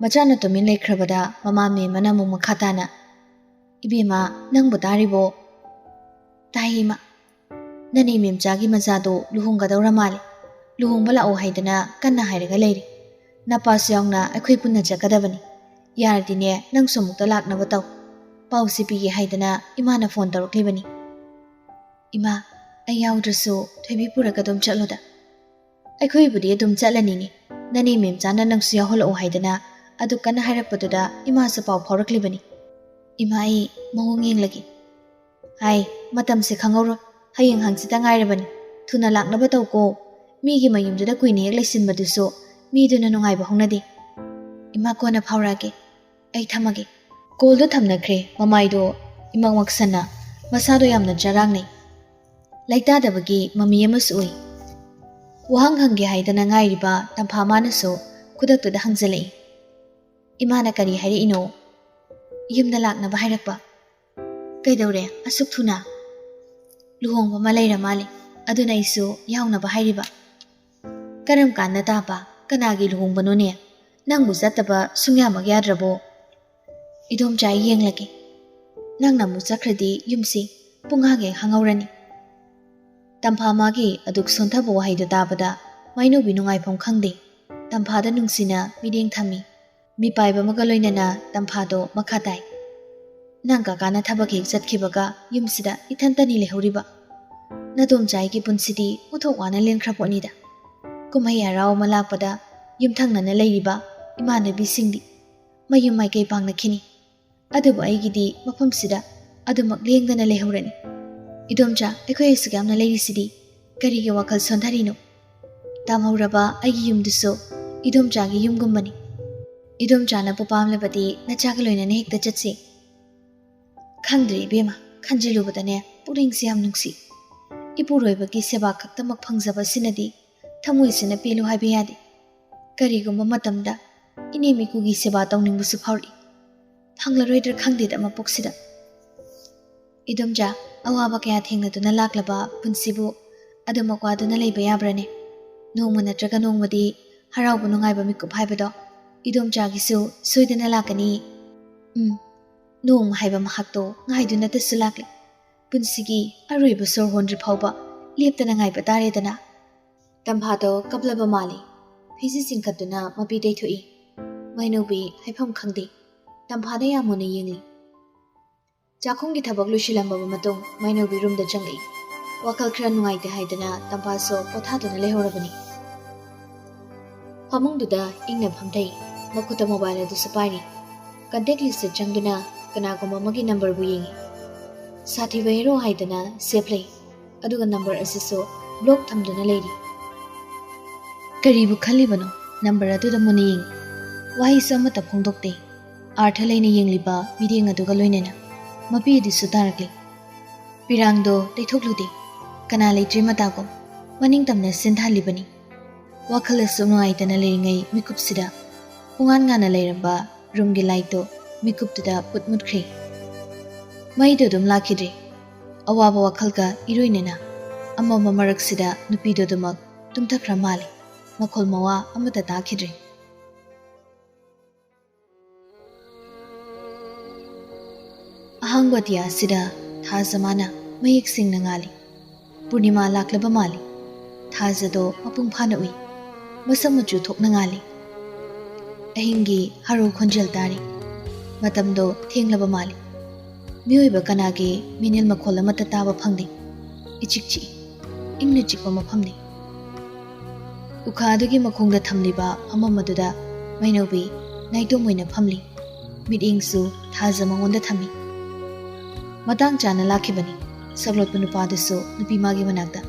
ꯃꯆꯥꯅ ꯇꯨꯃꯤꯟ ꯂꯩꯈ꯭ꯔꯕꯗ ꯃꯃꯥ ꯃꯦꯝꯃꯅ ꯑꯃꯨꯛ ꯃꯈꯥ ꯇꯥꯅ, "ꯏꯕꯦꯝꯃ, ꯅꯪꯕꯨ ꯇꯥꯔꯤꯕꯣ?" "ꯇꯥꯏ ꯏꯃꯥ꯫" "ꯅꯅꯦ ꯃꯦꯝꯆꯥꯒꯤ ꯃꯆꯥꯗꯣ ꯂꯨꯍꯣꯡꯒꯗꯧꯔ ꯃꯥꯜꯂꯦ꯫ ꯂꯨꯍꯣꯡꯕ ꯂꯥꯛꯑꯣ ꯍꯥꯏꯗꯅ ꯀꯟꯅ ꯍꯥꯏꯔꯒ ꯂꯩꯔꯦ꯫ ꯅꯄꯥꯁꯨ ꯌꯥꯎꯅ ꯑꯩꯈꯣꯏ ꯄꯨꯟꯅ ꯆꯠꯀꯗꯕꯅꯤ꯫ ꯌꯥꯔꯗꯤꯅꯦ, ꯅꯪꯁꯨ ꯑꯃꯨꯛꯇ ꯂꯥꯛꯅꯕ ꯇꯧ꯫ ꯄꯥꯎꯁꯦ ꯄꯤꯒꯦ ꯍꯥꯏꯗꯅ ꯏꯃꯥꯅ ꯐꯣꯟ ꯇꯧꯔꯛꯂꯤꯕꯅꯤ꯫" "ꯏꯃꯥ, ꯑꯩ ꯌꯥꯎꯗ꯭ꯔꯁꯨ ꯊꯣꯏꯕꯤ ꯄꯨꯔꯒ ꯑꯗꯨꯝ ꯆꯠꯂꯨꯗ꯫" "ꯑꯩꯈꯣꯏꯕꯨꯗꯤ ꯑꯗꯨꯝ ꯆꯠꯂꯅꯤꯅꯦ꯫ ꯅꯅꯦ ꯃꯦꯝꯆꯥꯅ ꯅꯪꯁꯨ ꯌꯥꯎꯍꯜꯂꯛꯑꯣ ꯍꯥꯏꯗꯅ ꯑꯗꯨ ꯀꯟꯅ ꯍꯥꯏꯔꯛꯄꯗꯨꯗ ꯏꯃꯥꯁꯨ ꯄꯥꯎ ꯐꯥꯎꯔꯛꯂꯤꯕꯅꯤ꯫" "ꯏꯃꯥ, ꯑꯩ ꯃꯑꯣꯡ ꯌꯦꯡꯂꯒꯦ꯫" "ꯍꯥꯏ, ꯃꯇꯝꯁꯦ ꯈꯪꯍꯧꯔꯣꯏ꯫ ꯍꯌꯦꯡ ꯍꯪꯆꯤꯠꯇ ꯉꯥꯏꯔꯕꯅꯤ꯫ ꯊꯨꯅ ꯂꯥꯛꯅꯕ ꯇꯧꯀꯣ꯫ ꯃꯤꯒꯤ ꯃꯌꯨꯝꯗꯨꯗ ꯀꯨꯏꯅ ꯍꯦꯛ ꯂꯩꯁꯤꯟꯕꯗꯨꯁꯨ ꯃꯤꯗꯨꯅ ꯅꯨꯡꯉꯥꯏꯕ ꯍꯧꯅꯗꯦ꯫" "ꯏꯃꯥ, ꯀꯣꯟꯅ ꯐꯥꯎꯔꯛꯑꯒꯦ꯫ ꯑꯩ ꯊꯝꯃꯒꯦ꯫" ꯀꯣꯜꯗꯣ ꯊꯝꯅꯈ꯭ꯔꯦ꯫ ꯃꯃꯥꯏꯗꯣ ꯏꯃꯛ ꯃꯛꯁꯟꯅ, ꯃꯁꯥꯗꯣ ꯌꯥꯝꯅ ꯆꯔꯥꯡꯅꯩ꯫ ꯂꯩꯇꯥꯗꯕꯒꯤ ꯃꯃꯤ ꯑꯃꯁꯨ ꯎꯏ꯫ ꯋꯥꯍꯪ ꯍꯪꯒꯦ ꯍꯥꯏꯗꯅ ꯉꯥꯏꯔꯤꯕ ꯇꯝꯐꯥ ꯃꯥꯅꯁꯨ ꯈꯨꯗꯛꯇꯨꯗ ꯍꯪꯖꯜꯂꯛꯏ꯫ "ꯏꯃꯥꯅ ꯀꯔꯤ ꯍꯥꯏꯔꯛꯏꯅꯣ?" "ꯌꯨꯝꯗ ꯂꯥꯛꯅꯕ ꯍꯥꯏꯔꯛꯄ꯫" "ꯀꯩꯗꯧꯔꯦ ꯑꯁꯨꯛ ꯊꯨꯅ?" "ꯂꯨꯍꯣꯡꯕ ꯑꯃ ꯂꯩꯔ ꯃꯥꯜꯂꯦ, ꯑꯗꯨꯅ ꯑꯩꯁꯨ ꯌꯥꯎꯅꯕ ꯍꯥꯏꯔꯤꯕ꯫" "ꯀꯔꯝ ꯀꯥꯟꯗ ꯇꯥꯕ? ꯀꯅꯥꯒꯤ ꯂꯨꯍꯣꯡꯕꯅꯣꯅꯦ? ꯅꯪꯕꯨ ꯆꯠꯇꯕ ꯁꯨꯡꯌꯥꯃꯛ ꯌꯥꯗ꯭ꯔꯕꯣ?" "ꯏꯗꯣꯝꯆꯥ, ꯑꯩ ꯌꯦꯡꯂꯒꯦ꯫ ꯅꯪꯅ ꯑꯃꯨꯛ ꯆꯠꯈ꯭ꯔꯗꯤ ꯌꯨꯝꯁꯤ ꯄꯨꯡꯍꯥꯡ ꯍꯦꯛ ꯍꯥꯡꯍꯧꯔꯅꯤ꯫" ꯇꯝꯐꯥ ꯃꯥꯒꯤ ꯑꯗꯨꯛ ꯁꯣꯟꯊꯕ ꯋꯥꯍꯩꯗꯨ ꯇꯥꯕꯗ ꯃꯥꯏꯅꯨꯕꯤ ꯅꯨꯡꯉꯥꯏꯐꯝ ꯈꯪꯗꯦ꯫ ꯇꯝꯐꯥꯗ ꯅꯨꯡꯁꯤꯅ ꯃꯤꯠꯌꯦꯡ ꯊꯝꯃꯤ꯫ ꯃꯤꯄꯥꯏꯕ ꯑꯃꯒ ꯂꯣꯏꯅꯅ ꯇꯝꯐꯥꯗꯣ ꯃꯈꯥ ꯇꯥꯏ꯫ "ꯅꯪ ꯀꯀꯥꯅ ꯊꯕꯛ ꯍꯦꯛ ꯆꯠꯈꯤꯕꯒ ꯌꯨꯝꯁꯤꯗ ꯏꯊꯟꯇꯅꯤ ꯂꯩꯍꯧꯔꯤꯕ꯫ ꯅꯗꯣꯝꯆꯥ ꯑꯩꯒꯤ ꯄꯨꯟꯁꯤꯗꯤ ꯑꯣꯟꯊꯣꯛ ꯋꯥꯅ ꯂꯦꯟꯈ꯭ꯔ ꯄꯣꯠꯅꯤꯗ꯫ ꯀꯨꯝꯍꯩ ꯍꯔꯥꯎ ꯑꯃ ꯂꯥꯛꯄꯗ ꯌꯨꯝꯊꯪꯅꯅ ꯂꯩꯔꯤꯕ ꯏꯃꯥꯟꯅꯕꯤꯁꯤꯡꯗꯤ ꯃꯌꯨꯝ ꯃꯥꯏꯀꯩ ꯄꯥꯡꯅꯈꯤꯅꯤ꯫ ꯑꯗꯨꯕꯨ ꯑꯩꯒꯤꯗꯤ ꯃꯐꯝꯁꯤꯗ ꯑꯗꯨꯃꯛ ꯂꯦꯡꯗꯅ ꯂꯩꯍꯧꯔꯅꯤ꯫ ꯏꯗꯣꯝꯆꯥ, ꯑꯩꯈꯣꯏ ꯑꯁꯨꯛ ꯌꯥꯝꯅ ꯂꯩꯔꯤꯁꯤꯗꯤ ꯀꯔꯤꯒꯤ ꯋꯥꯈꯜ ꯁꯣꯟꯊꯔꯤꯅꯣ? ꯇꯥꯝꯍꯧꯔꯕ ꯑꯩꯒꯤ ꯌꯨꯝꯗꯨꯁꯨ ꯏꯗꯣꯝꯆꯥꯒꯤ ꯌꯨꯝꯒꯨꯝꯕꯅꯤ꯫ ꯏꯗꯣꯝꯆꯥꯅꯕꯨ ꯄꯥꯝꯂꯕꯗꯤ ꯅꯆꯥꯒ ꯂꯣꯏꯅꯅ ꯍꯦꯛꯇ ꯆꯠꯁꯤ꯫" "ꯈꯪꯗ꯭ꯔꯦ ꯏꯕꯦꯝꯃ, ꯈꯟꯖꯤꯜꯂꯨꯕꯗꯅꯦ ꯄꯨꯛꯅꯤꯡꯁꯦ ꯌꯥꯝ ꯅꯨꯡꯁꯤ꯫ ꯏꯄꯨꯔꯣꯏꯕꯒꯤ ꯁꯦꯕꯥ ꯈꯛꯇꯃꯛ ꯐꯪꯖꯕ ꯑꯁꯤꯅꯗꯤ ꯊꯃꯣꯏꯁꯤꯅ ꯄꯦꯜꯂꯨ ꯍꯥꯏꯕ ꯌꯥꯗꯦ꯫ ꯀꯔꯤꯒꯨꯝꯕ ꯃꯇꯝꯗ ꯏꯅꯦꯝ ꯏꯀꯨꯒꯤ ꯁꯦꯕꯥ ꯇꯧꯅꯤꯡꯕꯁꯨ ꯐꯥꯎꯔꯛꯏ꯫ ꯐꯪꯂꯔꯣꯏꯗ꯭ꯔꯥ ꯈꯪꯗꯦꯗ ꯃꯄꯣꯛꯁꯤꯗ꯫" "ꯏꯗꯣꯝꯆꯥ, ꯑꯋꯥꯕ ꯀꯌꯥ ꯊꯦꯡꯅꯗꯨꯅ ꯂꯥꯛꯂꯕ ꯄꯨꯟꯁꯤꯕꯨ ꯑꯗꯨꯃꯛ ꯋꯥꯗꯨꯅ ꯂꯩꯕ ꯌꯥꯕ꯭ꯔꯅꯦ? ꯅꯣꯡꯃ ꯅꯠꯇ꯭ꯔꯒ ꯅꯣꯡꯃꯗꯤ ꯍꯔꯥꯎꯕ ꯅꯨꯡꯉꯥꯏꯕ ꯃꯤꯀꯨꯞ ꯍꯥꯏꯕꯗꯣ ꯏꯗꯣꯝꯆꯥꯒꯤꯁꯨ ꯁꯣꯏꯗꯅ ꯂꯥꯛꯀꯅꯤ꯫ ꯎꯝ, ꯅꯣꯡꯃ ꯍꯥꯏꯕ ꯃꯍꯥꯛꯇꯣ ꯉꯥꯏꯗꯨꯅꯇꯁꯨ ꯂꯥꯛꯂꯦ꯫ ꯄꯨꯟꯁꯤꯒꯤ ꯑꯔꯣꯏꯕ ꯁꯣꯔ ꯍꯣꯟꯗ꯭ꯔꯤ ꯐꯥꯎꯕ ꯂꯦꯞꯇꯅ ꯉꯥꯏꯕ ꯇꯥꯔꯦꯗꯅ꯫ ꯇꯝꯐꯥꯗꯣ ꯀꯞꯂꯕ ꯃꯥꯜꯂꯤ꯫ ꯐꯤꯖꯤ ꯆꯤꯡꯈꯠꯇꯨꯅ ꯃꯄꯤ ꯇꯩꯊꯣꯛꯏ꯫ ꯃꯩꯅꯧꯕꯤ ꯍꯥꯏꯐꯝ ꯈꯪꯗꯦ꯫ ꯇꯝꯐꯥꯗ ꯌꯥꯝ ꯃꯨꯟꯅ ꯌꯦꯡꯂꯤ꯫ ꯆꯥꯛꯈꯨꯝꯒꯤ ꯊꯕꯛ ꯂꯣꯏꯁꯤꯜꯂꯝꯂꯕ ꯃꯇꯨꯡ ꯃꯩꯅꯧꯕꯤ ꯔꯨꯝꯗ ꯆꯪꯂꯛꯏ꯫ ꯋꯥꯈꯜ ꯈꯔ ꯅꯨꯡꯉꯥꯏꯇꯦ ꯍꯥꯏꯗꯅ ꯇꯝꯐꯥꯁꯨ ꯄꯣꯊꯥꯗꯨꯅ ꯂꯩꯍꯧꯔꯕꯅꯤ꯫ ꯐꯃꯨꯡꯗꯨꯗ ꯏꯪꯅ ꯐꯝꯊꯩ꯫ ꯃꯈꯨꯠꯇ ꯃꯣꯕꯥꯏꯜ ꯑꯗꯨꯁꯨ ꯄꯥꯏꯔꯤ꯫ ꯀꯟꯇꯦꯛ ꯂꯤꯁꯇ ꯆꯪꯗꯨꯅ ꯀꯅꯥꯒꯨꯝꯕ ꯑꯃꯒꯤ ꯅꯝꯕꯔꯕꯨ ꯌꯦꯡꯏ꯫ ꯁꯥꯊꯤꯕ ꯍꯦꯔꯣ ꯍꯥꯏꯗꯅ ꯁꯦꯞ ꯂꯩ, ꯑꯗꯨꯒ ꯅꯝꯕꯔ ꯑꯁꯤꯁꯨ ꯕ꯭ꯂꯣꯛ ꯊꯝꯗꯨꯅ ꯂꯩꯔꯤ꯫ ꯀꯔꯤꯕꯨ ꯈꯜꯂꯤꯕꯅꯣ? ꯅꯝꯕꯔ ꯑꯗꯨꯗ ꯃꯨꯟꯅ ꯌꯦꯡꯏ꯫ ꯋꯥꯍꯩꯁꯨ ꯑꯃꯠꯇ ꯐꯣꯡꯗꯣꯛꯇꯦ꯫ ꯑꯥꯔꯊ ꯂꯩꯅ ꯌꯦꯡꯂꯤꯕ ꯃꯤꯠꯌꯦꯡ ꯑꯗꯨꯒ ꯂꯣꯏꯅꯅ ꯃꯄꯤ ꯑꯗꯨꯁꯨ ꯇꯥꯔꯛꯂꯤ꯫ ꯄꯤꯔꯥꯡꯗꯣ ꯇꯩꯊꯣꯛꯂꯨꯗꯦ꯫ ꯀꯅꯥ ꯂꯩꯇ꯭ꯔꯤ ꯃꯇꯥꯒꯨꯝ ꯃꯅꯤꯡ ꯇꯝꯅ ꯁꯤꯟꯊꯍꯜꯂꯤꯕꯅꯤ꯫ ꯋꯥꯈꯜ ꯑꯁꯨꯛ ꯅꯨꯡꯉꯥꯏꯇꯅ ꯂꯩꯔꯤꯉꯩ ꯃꯤꯀꯨꯞꯁꯤꯗ ꯄꯨꯡꯉꯥꯟ ꯉꯥꯟꯅ ꯂꯩꯔꯝꯕ ꯔꯨꯝꯒꯤ ꯂꯥꯏꯠꯇꯣ ꯃꯤꯀꯨꯞꯇꯨꯗ ꯄꯨꯠ ꯃꯨꯠꯈ꯭ꯔꯦ꯫ ꯃꯩꯗꯣ ꯑꯗꯨꯝ ꯂꯥꯛꯈꯤꯗ꯭ꯔꯦ꯫ ꯑꯋꯥꯕ ꯋꯥꯈꯜꯒ ꯏꯔꯣꯏꯅꯅ ꯑꯃꯝꯕ ꯃꯔꯛꯁꯤꯗ ꯅꯨꯄꯤꯗꯣ ꯑꯗꯨꯃꯛ ꯇꯨꯝꯊꯈ꯭ꯔ ꯃꯥꯜꯂꯦ꯫ ꯃꯈꯣꯜ ꯃꯋꯥ ꯑꯃꯠꯇ ꯇꯥꯈꯤꯗ꯭ꯔꯦ꯫ ꯑꯍꯥꯡꯕ ꯑꯇꯤꯌꯥꯁꯤꯗ ꯊꯥꯖ ꯃꯥꯅ ꯃꯌꯦꯛ ꯁꯦꯡꯅ ꯉꯥꯜꯂꯤ꯫ ꯄꯨꯔꯅꯤꯃꯥ ꯂꯥꯛꯂꯕ ꯃꯥꯜꯂꯤ꯫ ꯊꯥꯖꯗꯣ ꯃꯄꯨꯡ ꯐꯥꯅ ꯎꯏ꯫ ꯃꯁꯝ ꯃꯆꯨ ꯊꯣꯛꯅ ꯉꯥꯜꯂꯤ꯫ ꯑꯍꯤꯡꯒꯤ ꯍꯔꯥꯎ ꯈꯣꯟꯖꯦꯜ ꯇꯥꯔꯤ꯫ ꯃꯇꯝꯗꯣ ꯊꯦꯡꯂꯕ ꯃꯥꯜꯂꯤ꯫ ꯃꯤꯑꯣꯏꯕ ꯀꯅꯥꯒꯤ ꯃꯤꯅꯤꯜ ꯃꯈꯣꯜ ꯑꯃꯠꯇ ꯇꯥꯕ ꯐꯪꯗꯦ꯫ ꯏꯆꯤꯛ ꯆꯤꯛꯏ꯫ ꯏꯪꯅ ꯆꯤꯛꯄ ꯃꯐꯝꯅꯤ꯫ ꯎꯈꯥ ꯑꯗꯨꯒꯤ ꯃꯈꯣꯡꯗ ꯊꯝꯂꯤꯕ ꯐꯝꯐꯝ ꯑꯗꯨꯗ ꯃꯩꯅꯧꯕꯤ ꯅꯥꯏꯇꯣꯝ ꯑꯣꯏꯅ ꯐꯝꯂꯤ꯫ ꯃꯤꯠꯌꯦꯡꯁꯨ ꯊꯥꯖ ꯃꯉꯣꯟꯗ ꯊꯝꯃꯤ꯫ ꯃꯇꯥꯡ ꯆꯥꯅ ꯂꯥꯛꯈꯤꯕꯅꯤ ꯁꯛꯂꯣꯠꯄ ꯅꯨꯄꯥꯗꯨꯁꯨ ꯅꯨꯄꯤ ꯃꯥꯒꯤ ꯃꯅꯥꯛꯇ꯫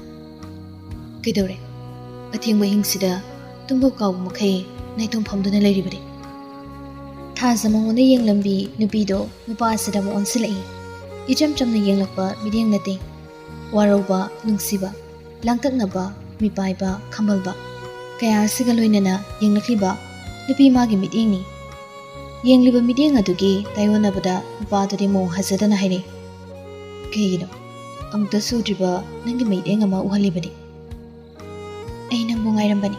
"ꯀꯩꯗꯧꯔꯦ? ꯑꯊꯦꯡꯕ ꯑꯍꯤꯡꯁꯤꯗ ꯇꯨꯝꯕ ꯀꯥꯎꯕ ꯃꯈꯩ ꯅꯥꯏꯇꯣꯝ ꯐꯝꯗꯨꯅ ꯂꯩꯔꯤꯕꯗꯤ?" ꯊꯥꯖ ꯃꯉꯣꯟꯗ ꯌꯦꯡꯂꯝꯕꯤ ꯅꯨꯄꯤꯗꯣ ꯅꯨꯄꯥ ꯑꯁꯤꯗ ꯑꯃꯨꯛ ꯑꯣꯟꯁꯤꯜꯂꯛꯏ꯫ ꯏꯆꯝ ꯆꯝꯅ ꯌꯦꯡꯂꯛꯄ ꯃꯤꯠꯌꯦꯡ ꯅꯠꯇꯦ꯫ ꯋꯥꯔꯧꯕ, ꯅꯨꯡꯁꯤꯕ, ꯂꯥꯡꯇꯛꯅꯕ, ꯃꯤꯄꯥꯏꯕ, ꯈꯝꯕꯜꯕ ꯀꯌꯥ ꯑꯁꯤꯒ ꯂꯣꯏꯅꯅ ꯌꯦꯡꯂꯛꯂꯤꯕ ꯅꯨꯄꯤ ꯃꯥꯒꯤ ꯃꯤꯠꯌꯦꯡꯅꯤ꯫ ꯌꯦꯡꯂꯤꯕ ꯃꯤꯠꯌꯦꯡ ꯑꯗꯨꯒꯤ ꯇꯥꯏꯑꯣꯟꯅꯕꯗ ꯅꯨꯄꯥꯗꯨꯗꯤ ꯃꯑꯣꯡ ꯍꯥꯖꯗꯅ ꯍꯥꯏꯔꯛꯏ, "ꯀꯩꯒꯤꯅꯣ ꯑꯃꯨꯛꯇꯁꯨ ꯎꯗ꯭ꯔꯤꯕ ꯅꯪꯒꯤ ꯃꯤꯠꯌꯦꯡ ꯑꯃ ꯎꯍꯜꯂꯤꯕꯗꯤ?" "ꯑꯩ ꯅꯪꯕꯨ ꯉꯥꯏꯔꯝꯕꯅꯤ꯫"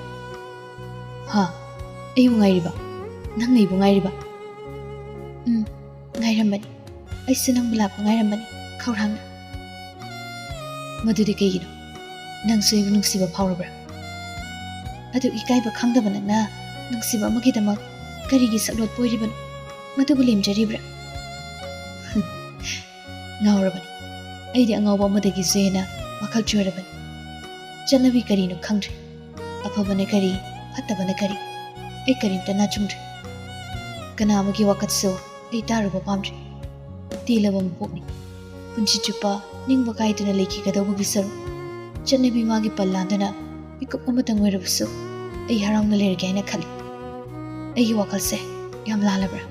"ꯍꯥ? ꯑꯩꯕꯨ ꯉꯥꯏꯔꯤꯕ? ꯅꯪ ꯑꯩꯕꯨ ꯉꯥꯏꯔꯤꯕ?" "ꯎꯝ, ꯉꯥꯏꯔꯝꯕꯅꯤ꯫ ꯑꯩꯁꯨ ꯅꯪꯕꯨ ꯂꯥꯛꯄ ꯉꯥꯏꯔꯝꯕꯅꯤ, ꯈꯧꯔꯥꯡꯅ꯫" ꯃꯗꯨꯗꯤ ꯀꯩꯒꯤꯅꯣ? ꯅꯪꯁꯨ ꯑꯩꯕꯨ ꯅꯨꯡꯁꯤꯕ ꯐꯥꯎꯔꯕ꯭ꯔꯥ? ꯑꯗꯨ ꯏꯀꯥꯏꯕ ꯈꯪꯗꯕ ꯅꯪꯅ ꯅꯨꯡꯁꯤꯕ ꯑꯃꯒꯤꯗꯃꯛ ꯀꯔꯤꯒꯤ ꯁꯛꯂꯣꯠꯄ ꯑꯣꯏꯔꯤꯕꯅꯣ? ꯃꯗꯨꯕꯨ ꯂꯦꯝꯖꯔꯤꯕ꯭ꯔꯥ? ꯉꯥꯎꯔꯕꯅꯤ꯫ ꯑꯩꯗꯤ ꯑꯉꯥꯎꯕ ꯑꯃꯗꯒꯤꯁꯨ ꯍꯦꯟꯅ ꯋꯥꯈꯜ ꯆꯣꯏꯔꯕꯅꯤ꯫ ꯆꯠꯅꯕꯤ ꯀꯔꯤꯅꯣ ꯈꯪꯗ꯭ꯔꯦ꯫ ꯑꯐꯕꯅ ꯀꯔꯤ, ꯐꯠꯇꯕꯅ ꯀꯔꯤ, ꯑꯩ ꯀꯔꯤꯝꯇ ꯅꯥꯆꯨꯡꯗ꯭ꯔꯦ꯫ ꯀꯅꯥ ꯑꯃꯒꯤ ꯋꯥꯀꯠꯁꯨ ꯑꯩ ꯇꯥꯔꯨꯕ ꯄꯥꯝꯗ꯭ꯔꯦ꯫ ꯇꯦꯜꯂꯕ ꯃꯄꯣꯛꯅꯤ꯫ ꯄꯨꯟꯁꯤ ꯆꯨꯞꯄ ꯅꯤꯡꯕ ꯀꯥꯏꯗꯨꯅ ꯂꯩꯈꯤꯒꯗꯧꯕꯒꯤ ꯁꯔꯨꯛ, ꯆꯠꯅꯕꯤ ꯃꯥꯒꯤ ꯄꯜ ꯂꯥꯟꯗꯨꯅ ꯃꯤꯀꯨꯞ ꯑꯃꯇꯪ ꯑꯣꯏꯔꯕꯁꯨ ꯑꯩ ꯍꯔꯥꯎꯅ ꯂꯩꯔꯒꯦ ꯍꯥꯏꯅ ꯈꯜꯂꯤ꯫ ꯑꯩꯒꯤ ꯋꯥꯈꯜꯁꯦ ꯌꯥꯝ ꯂꯥꯜꯂꯕ꯭ꯔꯥ?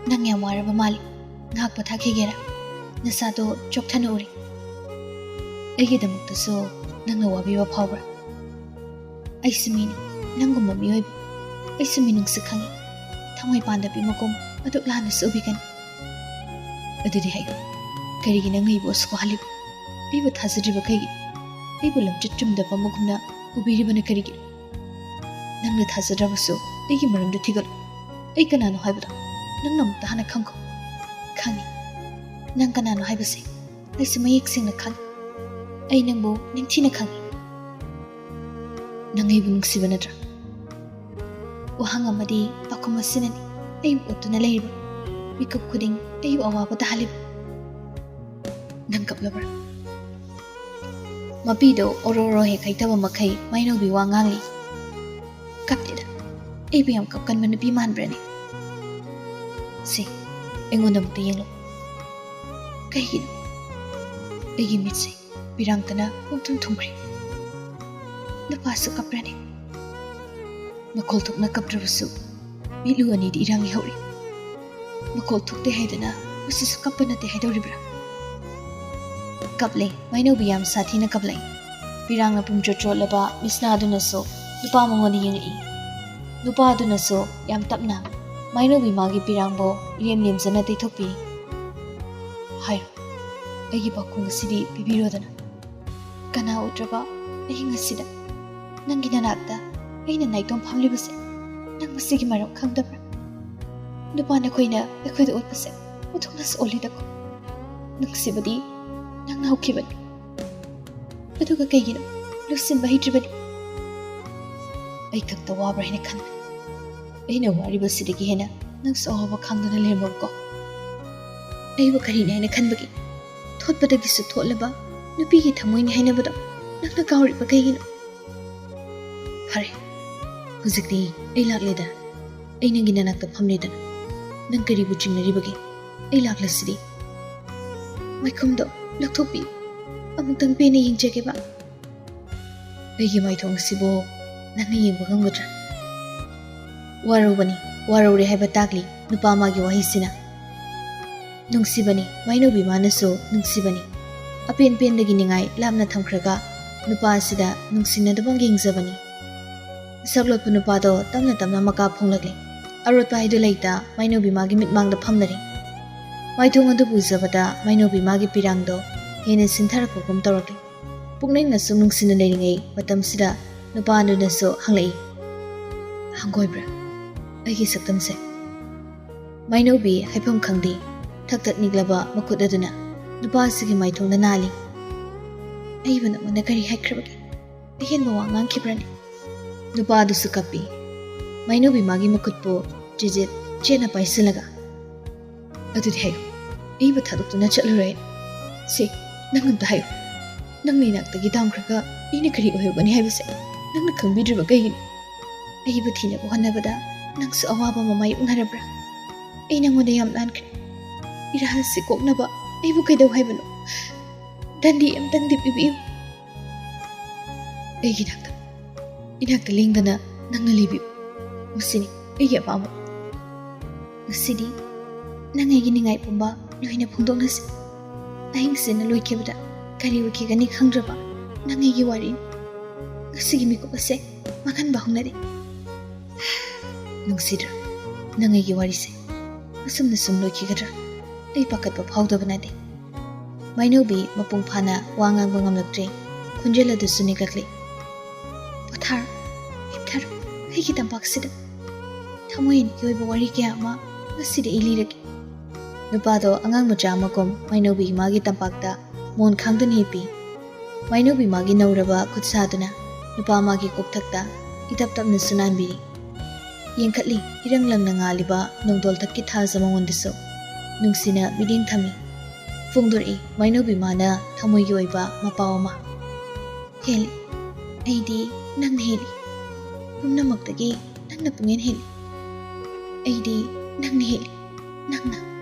ꯅꯪ ꯌꯥꯝ ꯋꯥꯔꯕ ꯃꯥꯜꯂꯤ꯫ ꯉꯥꯏꯍꯥꯛ ꯄꯣꯊꯥꯈꯤꯒꯦꯔꯥ? ꯅꯁꯥꯗꯣ ꯆꯣꯛꯊꯅ ꯎꯔꯤ꯫ ꯑꯩꯒꯤꯗꯃꯛꯇꯁꯨ ꯅꯪꯅ ꯋꯥꯕꯤꯕ ꯐꯥꯎꯕ꯭ꯔꯥ? ꯑꯩꯁꯨ ꯃꯤꯅꯤ, ꯅꯪꯒꯨꯝꯕ ꯃꯤꯑꯣꯏꯕ꯫ ꯑꯩꯁꯨ ꯃꯤꯅꯨꯡꯁꯤ ꯈꯪꯏ꯫ ꯊꯃꯣꯏ ꯄꯥꯟꯗꯕꯤ ꯃꯒꯨꯝ ꯑꯗꯨꯛ ꯂꯥꯟꯅꯁꯨ ꯎꯕꯤꯒꯅꯤ꯫ ꯑꯗꯨꯗꯤ ꯍꯥꯏꯌꯨ, ꯀꯔꯤꯒꯤ ꯅꯪ ꯑꯩꯕꯨ ꯑꯁꯨꯛ ꯋꯥꯍꯜꯂꯤꯕ? ꯑꯩꯕꯨ ꯊꯥꯖꯗ꯭ꯔꯤꯕ ꯀꯩꯒꯤ? ꯑꯩꯕꯨ ꯂꯝꯆꯠ ꯆꯨꯝꯗꯕ ꯑꯃꯒꯨꯝꯅ ꯎꯕꯤꯔꯤꯕꯅ ꯀꯔꯤꯒꯤ? ꯅꯪꯅ ꯊꯥꯖꯗ꯭ꯔꯕꯁꯨ ꯑꯩꯒꯤ ꯃꯔꯝꯗ ꯊꯤꯒꯠꯂꯨ꯫ ꯑꯩ ꯀꯅꯥꯅꯣ ꯍꯥꯏꯕꯗꯣ ꯅꯪꯅ ꯑꯃꯨꯛꯇ ꯍꯥꯟꯅ ꯈꯪꯈꯣ꯫ ꯈꯪꯏ꯫ ꯅꯪ ꯀꯅꯥꯅꯣ ꯍꯥꯏꯕꯁꯦ ꯑꯩꯁꯨ ꯃꯌꯦꯛ ꯁꯦꯡꯅ ꯈꯪꯏ꯫ ꯑꯩ ꯅꯪꯕꯨ ꯅꯤꯡꯊꯤꯅ ꯈꯪꯏ꯫ ꯅꯪ ꯑꯩꯕꯨ ꯅꯨꯡꯁꯤꯕ ꯅꯠꯇ꯭ꯔꯥ? ꯋꯥꯍꯪ ꯑꯃꯗꯤ ꯄꯥꯎꯈꯨꯝ ꯑꯁꯤꯅꯅꯤ ꯑꯩꯕꯨ ꯑꯣꯠꯇꯨꯅ ꯂꯩꯔꯤꯕ, ꯃꯤꯀꯨꯞ ꯈꯨꯗꯤꯡ ꯑꯩꯕꯨ ꯑꯋꯥꯕ ꯇꯥꯍꯜꯂꯤꯕ꯫ ꯅꯪ ꯀꯞꯂꯕ꯭ꯔꯥ? ꯃꯄꯤꯗꯣ ꯑꯣꯔꯣ ꯑꯣꯔꯣ ꯍꯦꯛ ꯍꯩꯇꯕ ꯃꯈꯩ ꯃꯥꯏꯅꯧꯕꯤ ꯋꯥ ꯉꯥꯡꯂꯤ꯫ ꯀꯞꯇꯦꯗ, ꯑꯩꯕꯨ ꯌꯥꯝ ꯀꯞꯀꯟꯕ ꯅꯨꯄꯤ ꯃꯥꯟꯕ꯭ꯔꯅꯦ? ꯁꯦ, ꯑꯩꯉꯣꯟꯗ ꯑꯃꯨꯛꯇ ꯌꯦꯡꯂꯣ꯫ ꯀꯩꯒꯤꯅꯣ? ꯑꯩꯒꯤ ꯃꯤꯠꯁꯦ ꯄꯤꯔꯥꯡꯇꯅ ꯄꯨꯡꯊꯨꯝ ꯊꯨꯝꯈ꯭ꯔꯦ꯫ ꯅꯨꯄꯥꯁꯨ ꯀꯞꯄ꯭ꯔꯅꯦ? ꯃꯈꯣꯜ ꯊꯣꯛꯅ ꯀꯞꯇ꯭ꯔꯕꯁꯨ ꯃꯤꯠꯂꯨ ꯑꯅꯤꯗꯤ ꯏꯔꯥꯡ ꯏꯍꯧꯔꯤ꯫ ꯃꯈꯣꯜ ꯊꯣꯛꯇꯦ ꯍꯥꯏꯗꯅ ꯃꯁꯤꯁꯨ ꯀꯞꯄ ꯅꯠꯇꯦ ꯍꯥꯏꯗꯧꯔꯤꯕ꯭ꯔꯥ? ꯀꯞꯂꯦ, ꯃꯥꯏꯅꯧꯕꯤ ꯌꯥꯝ ꯁꯥꯊꯤꯅ ꯀꯞꯂꯛꯏ꯫ ꯄꯤꯔꯥꯡꯅ ꯄꯨꯝꯆꯣꯠ ꯆꯣꯠꯂꯕ ꯃꯤꯠꯁꯅꯥ ꯑꯗꯨꯅꯁꯨ ꯅꯨꯄꯥ ꯃꯉꯣꯟꯗ ꯌꯦꯡꯂꯛꯏ꯫ ꯅꯨꯄꯥ ꯑꯗꯨꯅꯁꯨ ꯌꯥꯝ ꯇꯞꯅ ꯃꯥꯏꯅꯧꯕꯤ ꯃꯥꯒꯤ ꯄꯤꯔꯥꯡꯕꯨ ꯏꯔꯦꯝ ꯂꯦꯝꯖꯅ ꯇꯩꯊꯣꯛꯄꯤ꯫ ꯍꯥꯏꯔꯣ, ꯑꯩꯒꯤ ꯄꯥꯎꯈꯨꯝ ꯑꯁꯤꯗꯤ ꯄꯤꯕꯤꯔꯣꯗꯅ꯫ ꯀꯅꯥ ꯎꯗ꯭ꯔꯕ ꯑꯍꯤꯡ ꯑꯁꯤꯗ ꯅꯪꯒꯤ ꯅꯅꯥꯛꯇ ꯑꯩꯅ ꯅꯥꯏꯇꯣꯝ ꯐꯝꯂꯤꯕꯁꯦ ꯅꯪ ꯃꯁꯤꯒꯤ ꯃꯔꯝ ꯈꯪꯗꯕ꯭ꯔꯥ? ꯅꯨꯄꯥ ꯅꯈꯣꯏꯅ ꯑꯩꯈꯣꯏꯗ ꯑꯣꯠꯄꯁꯦ ꯃꯊꯨꯡꯅꯁꯨ ꯑꯣꯜꯂꯤꯗꯀꯣ꯫ ꯅꯨꯡꯁꯤꯕꯗꯤ ꯅꯪꯅ ꯍꯧꯈꯤꯕꯅꯤ꯫ ꯑꯗꯨꯒ ꯀꯩꯒꯤꯅꯣ ꯂꯣꯏꯁꯤꯟꯕ ꯍꯩꯇ꯭ꯔꯤꯕꯅꯤ? ꯑꯩ ꯈꯛꯇ ꯋꯥꯕ꯭ꯔꯥ ꯍꯥꯏꯅ ꯈꯟꯕꯅꯤ꯫ ꯑꯩꯅ ꯋꯥꯔꯤꯕꯁꯤꯗꯒꯤ ꯍꯦꯟꯅ ꯅꯪꯁꯨ ꯑꯋꯥꯕ ꯈꯥꯡꯗꯨꯅ ꯂꯩꯔꯝꯃꯕꯀꯣ꯫ ꯑꯩꯕꯨ ꯀꯔꯤꯅꯤ ꯍꯥꯏꯅ ꯈꯟꯕꯒꯦ? ꯊꯣꯠꯄꯗꯒꯤꯁꯨ ꯊꯣꯠꯂꯕ ꯅꯨꯄꯤꯒꯤ ꯊꯃꯣꯏꯅꯤ ꯍꯥꯏꯅꯕꯗꯣ ꯅꯪꯅ ꯀꯥꯎꯔꯤꯕ ꯀꯩꯒꯤꯅꯣ? ꯐꯔꯦ, ꯍꯧꯖꯤꯛꯇꯤ ꯑꯩ ꯂꯥꯛꯂꯦꯗꯅ꯫ ꯑꯩ ꯅꯪꯒꯤ ꯅꯅꯥꯛꯇ ꯐꯝꯂꯦꯗꯅ꯫ ꯅꯪ ꯀꯔꯤꯕꯨ ꯆꯤꯡꯅꯔꯤꯕꯒꯦ? ꯑꯩ ꯂꯥꯛꯂꯁꯤꯗꯤ꯫ ꯃꯥꯏꯈꯨꯝꯗꯣ ꯂꯧꯊꯣꯛꯄꯤꯌꯨ꯫ ꯑꯃꯨꯛꯇꯪ ꯄꯦꯟꯅ ꯌꯦꯡꯖꯒꯦꯕ꯫ ꯑꯩꯒꯤ ꯃꯥꯏꯊꯣꯡ ꯑꯁꯤꯕꯨ ꯅꯪꯅ ꯌꯦꯡꯕ ꯉꯝꯒꯗ꯭ꯔꯥ? ꯋꯥꯔꯧꯕꯅꯤ, ꯋꯥꯔꯧꯔꯦ ꯍꯥꯏꯕ ꯇꯥꯛꯂꯤ ꯅꯨꯄꯥ ꯑꯃꯒꯤ ꯋꯥꯍꯩꯁꯤꯅ꯫ ꯅꯨꯡꯁꯤꯕꯅꯤ, ꯃꯥꯏꯅꯧꯕꯤ ꯃꯥꯅꯁꯨ ꯅꯨꯡꯁꯤꯕꯅꯤ꯫ ꯑꯄꯦꯟ ꯄꯦꯟꯗꯒꯤ ꯅꯤꯡꯉꯥꯏ ꯂꯥꯞꯅ ꯊꯝꯈ꯭ꯔꯒ ꯅꯨꯄꯥ ꯑꯁꯤꯗ ꯅꯨꯡꯁꯤꯅꯗꯕ ꯌꯦꯡꯖꯕꯅꯤ꯫ ꯁꯛꯂꯣꯠꯄ ꯅꯨꯄꯥꯗꯣ ꯇꯞꯅ ꯇꯞꯅ ꯃꯀꯥ ꯐꯣꯡꯂꯛꯂꯤ꯫ ꯑꯔꯣꯠꯄ ꯍꯥꯏꯗꯨ ꯂꯩꯇ ꯃꯥꯏꯅꯧꯕꯤ ꯃꯥꯒꯤ ꯃꯤꯠꯃꯥꯡꯗ ꯐꯝꯂꯔꯤ꯫ ꯃꯥꯏꯊꯣꯡ ꯑꯗꯨ ꯎꯖꯕꯗ ꯃꯥꯏꯅꯧꯕꯤ ꯃꯥꯒꯤ ꯄꯤꯔꯥꯡꯗꯣ ꯍꯦꯟꯅ ꯁꯤꯟꯊꯔꯛꯄꯒꯨꯝ ꯇꯧꯔꯛꯂꯤ꯫ ꯄꯨꯛꯅꯤꯡꯅ ꯁꯨꯝ ꯅꯨꯡꯁꯤꯅ ꯂꯩꯔꯤꯉꯩ ꯃꯇꯝꯁꯤꯗ ꯅꯨꯄꯥ ꯑꯗꯨꯅꯁꯨ ꯍꯪꯂꯛꯏ, "ꯍꯪꯒꯣꯏꯕ꯭ꯔꯥ ꯑꯩꯒꯤ ꯁꯛꯇꯝꯁꯦ?" ꯃꯥꯏꯅꯧꯕꯤ ꯍꯥꯏꯐꯝ ꯈꯪꯗꯦ ꯊꯛ ꯊꯛ ꯅꯤꯛꯂꯕ ꯃꯈꯨꯠ ꯑꯗꯨꯅ ꯅꯨꯄꯥ ꯑꯁꯤꯒꯤ ꯃꯥꯏꯊꯣꯡꯗ ꯅꯥꯜꯂꯤ꯫ "ꯑꯩꯕꯨ ꯅꯉꯣꯟꯗ ꯀꯔꯤ ꯍꯥꯏꯈ꯭ꯔꯕꯒꯦ? ꯑꯍꯦꯟꯕ ꯋꯥ ꯉꯥꯡꯈꯤꯕ꯭ꯔꯅꯦ?" ꯅꯨꯄꯥ ꯑꯗꯨꯁꯨ ꯀꯞꯄꯤ꯫ ꯃꯥꯏꯅꯧꯕꯤ ꯃꯥꯒꯤ ꯃꯈꯨꯠꯄꯨ ꯆꯤꯖꯤꯠ ꯆꯦꯠꯅ ꯄꯥꯏꯁꯤꯜꯂꯒ, "ꯑꯗꯨꯗꯤ ꯍꯥꯏꯌꯨ, ꯑꯩꯕꯨ ꯊꯥꯗꯣꯛꯇꯨꯅ ꯆꯠꯂꯨꯔꯦ꯫ ꯁꯦ, ꯅꯪ ꯑꯝꯇ ꯍꯥꯏꯌꯨ꯫ ꯅꯪꯅ ꯏꯅꯥꯛꯇꯒꯤ ꯇꯥꯝꯈ꯭ꯔꯒ ꯑꯩꯅ ꯀꯔꯤ ꯑꯣꯏꯍꯧꯒꯅꯤ ꯍꯥꯏꯕꯁꯦ ꯅꯪꯅ ꯈꯪꯕꯤꯗ꯭ꯔꯤꯕ ꯀꯩꯒꯤꯅꯣ? ꯑꯩꯕꯨ ꯊꯤꯅꯕ ꯍꯣꯠꯅꯕꯗ ꯅꯪꯁꯨ ꯑꯋꯥꯕ ꯑꯃ ꯃꯥꯌꯣꯛꯅꯔꯕ꯭ꯔꯥ? ꯑꯩ ꯅꯪꯉꯣꯟꯗ ꯌꯥꯝ ꯂꯥꯟꯈ꯭ꯔꯦ꯫ ꯏꯔꯥꯜꯁꯤ ꯀꯣꯛꯅꯕ ꯑꯩꯕꯨ ꯀꯩꯗꯧ ꯍꯥꯏꯕꯅꯣ? ꯗꯟꯗꯤ ꯑꯝꯇꯪꯗꯤ ꯄꯤꯕꯤꯌꯨ꯫ ꯑꯩꯒꯤ ꯏꯅꯥꯛꯇ, ꯏꯅꯥꯛꯇ ꯂꯦꯡꯗꯅ ꯅꯪꯅ ꯂꯩꯕꯤꯌꯨ꯫ ꯃꯁꯤꯅꯤ ꯑꯩꯒꯤ ꯑꯄꯥꯝꯕ꯫ ꯉꯁꯤꯗꯤ ꯅꯪ ꯑꯩꯒꯤ ꯅꯤꯡꯉꯥꯏ ꯄꯨꯝꯕ ꯂꯣꯏꯅ ꯐꯣꯡꯗꯣꯛꯅꯁꯤ꯫ ꯑꯍꯤꯡꯁꯤꯅ ꯂꯣꯏꯈꯤꯕꯗ ꯀꯔꯤ ꯑꯣꯏꯈꯤꯒꯅꯤ ꯈꯪꯗ꯭ꯔꯕ ꯅꯪ ꯑꯩꯒꯤ ꯋꯥꯔꯤꯅꯤ꯫ ꯉꯁꯤꯒꯤ ꯃꯤꯀꯨꯞ ꯑꯁꯦ ꯃꯥꯡꯍꯟꯕ ꯍꯧꯅꯗꯦ꯫ ꯅꯨꯡꯁꯤꯗ꯭ꯔꯥ ꯅꯪ ꯑꯩꯒꯤ ꯋꯥꯔꯤꯁꯦ? ꯑꯁꯨꯝꯅ ꯁꯨꯝ ꯂꯣꯏꯈꯤꯒꯗ꯭ꯔꯥ? ꯑꯩ ꯄꯥꯈꯠꯄ ꯐꯥꯎꯗꯕ ꯅꯠꯇꯦ꯫ ꯃꯥꯏꯅꯧꯕꯤ ꯃꯄꯨꯡ ꯐꯥꯅ ꯋꯥ ꯉꯥꯡꯕ ꯉꯝꯂꯛꯇ꯭ꯔꯦ꯫ ꯈꯣꯟꯖꯦꯜ ꯑꯗꯨꯁꯨ ꯅꯤꯛꯂꯛꯂꯦ꯫ "ꯄꯣꯊꯥꯔꯣ, ꯍꯤꯞꯊꯔꯣ, ꯑꯩꯒꯤ ꯇꯝꯄꯥꯛꯁꯤꯗ꯫ ꯊꯃꯣꯏ ꯑꯅꯤꯒꯤ ꯑꯣꯏꯕ ꯋꯥꯔꯤ ꯀꯌꯥ ꯑꯃ ꯉꯁꯤꯗꯤ ꯑꯩ ꯂꯤꯔꯒꯦ꯫" ꯅꯨꯄꯥꯗꯣ ꯑꯉꯥꯡ ꯃꯆꯥ ꯑꯃꯒꯨꯝ ꯃꯥꯏꯅꯧꯕꯤ ꯏꯃꯥꯒꯤ ꯇꯝꯄꯥꯛꯇ ꯃꯣꯟ ꯈꯥꯡꯗꯨꯅ ꯍꯤꯞꯄꯤ꯫ ꯃꯥꯏꯅꯧꯕꯤ ꯃꯥꯒꯤ ꯅꯧꯔꯕ ꯈꯨꯠꯁꯥꯗꯨꯅ ꯅꯨꯄꯥ ꯃꯥꯒꯤ ꯀꯣꯛꯊꯛꯇ ꯏꯇꯞ ꯇꯞꯅ ꯁꯨꯅꯥꯟꯕꯤꯔꯤ꯫ ꯌꯦꯡꯈꯠꯂꯤ ꯏꯔꯪ ꯂꯪꯅ ꯉꯥꯜꯂꯤꯕ ꯅꯣꯡꯗꯣꯜꯊꯛꯀꯤ ꯊꯥꯖ ꯃꯉꯣꯟꯗꯁꯨ꯫ ꯅꯨꯡꯁꯤꯅ ꯃꯤꯠꯌꯦꯡ ꯊꯝꯃꯤ꯫ ꯐꯣꯡꯗꯣꯔꯛꯏ ꯃꯥꯏꯅꯧꯕꯤ ꯃꯥꯅ ꯊꯃꯣꯏꯒꯤ ꯑꯣꯏꯕ ꯃꯄꯥꯎ ꯑꯃ꯫ "ꯍꯦꯜꯂꯤ꯫ ꯑꯩꯗꯤ ꯅꯪꯅ ꯍꯦꯜꯂꯤ꯫ ꯄꯨꯝꯅꯃꯛꯇꯒꯤ ꯅꯪꯅ ꯄꯨꯡꯍꯦꯟ ꯍꯦꯜꯂꯤ꯫ ꯑꯩꯗꯤ ꯅꯪꯅ ꯍꯦꯜꯂꯤ꯫ ꯅꯪꯅ"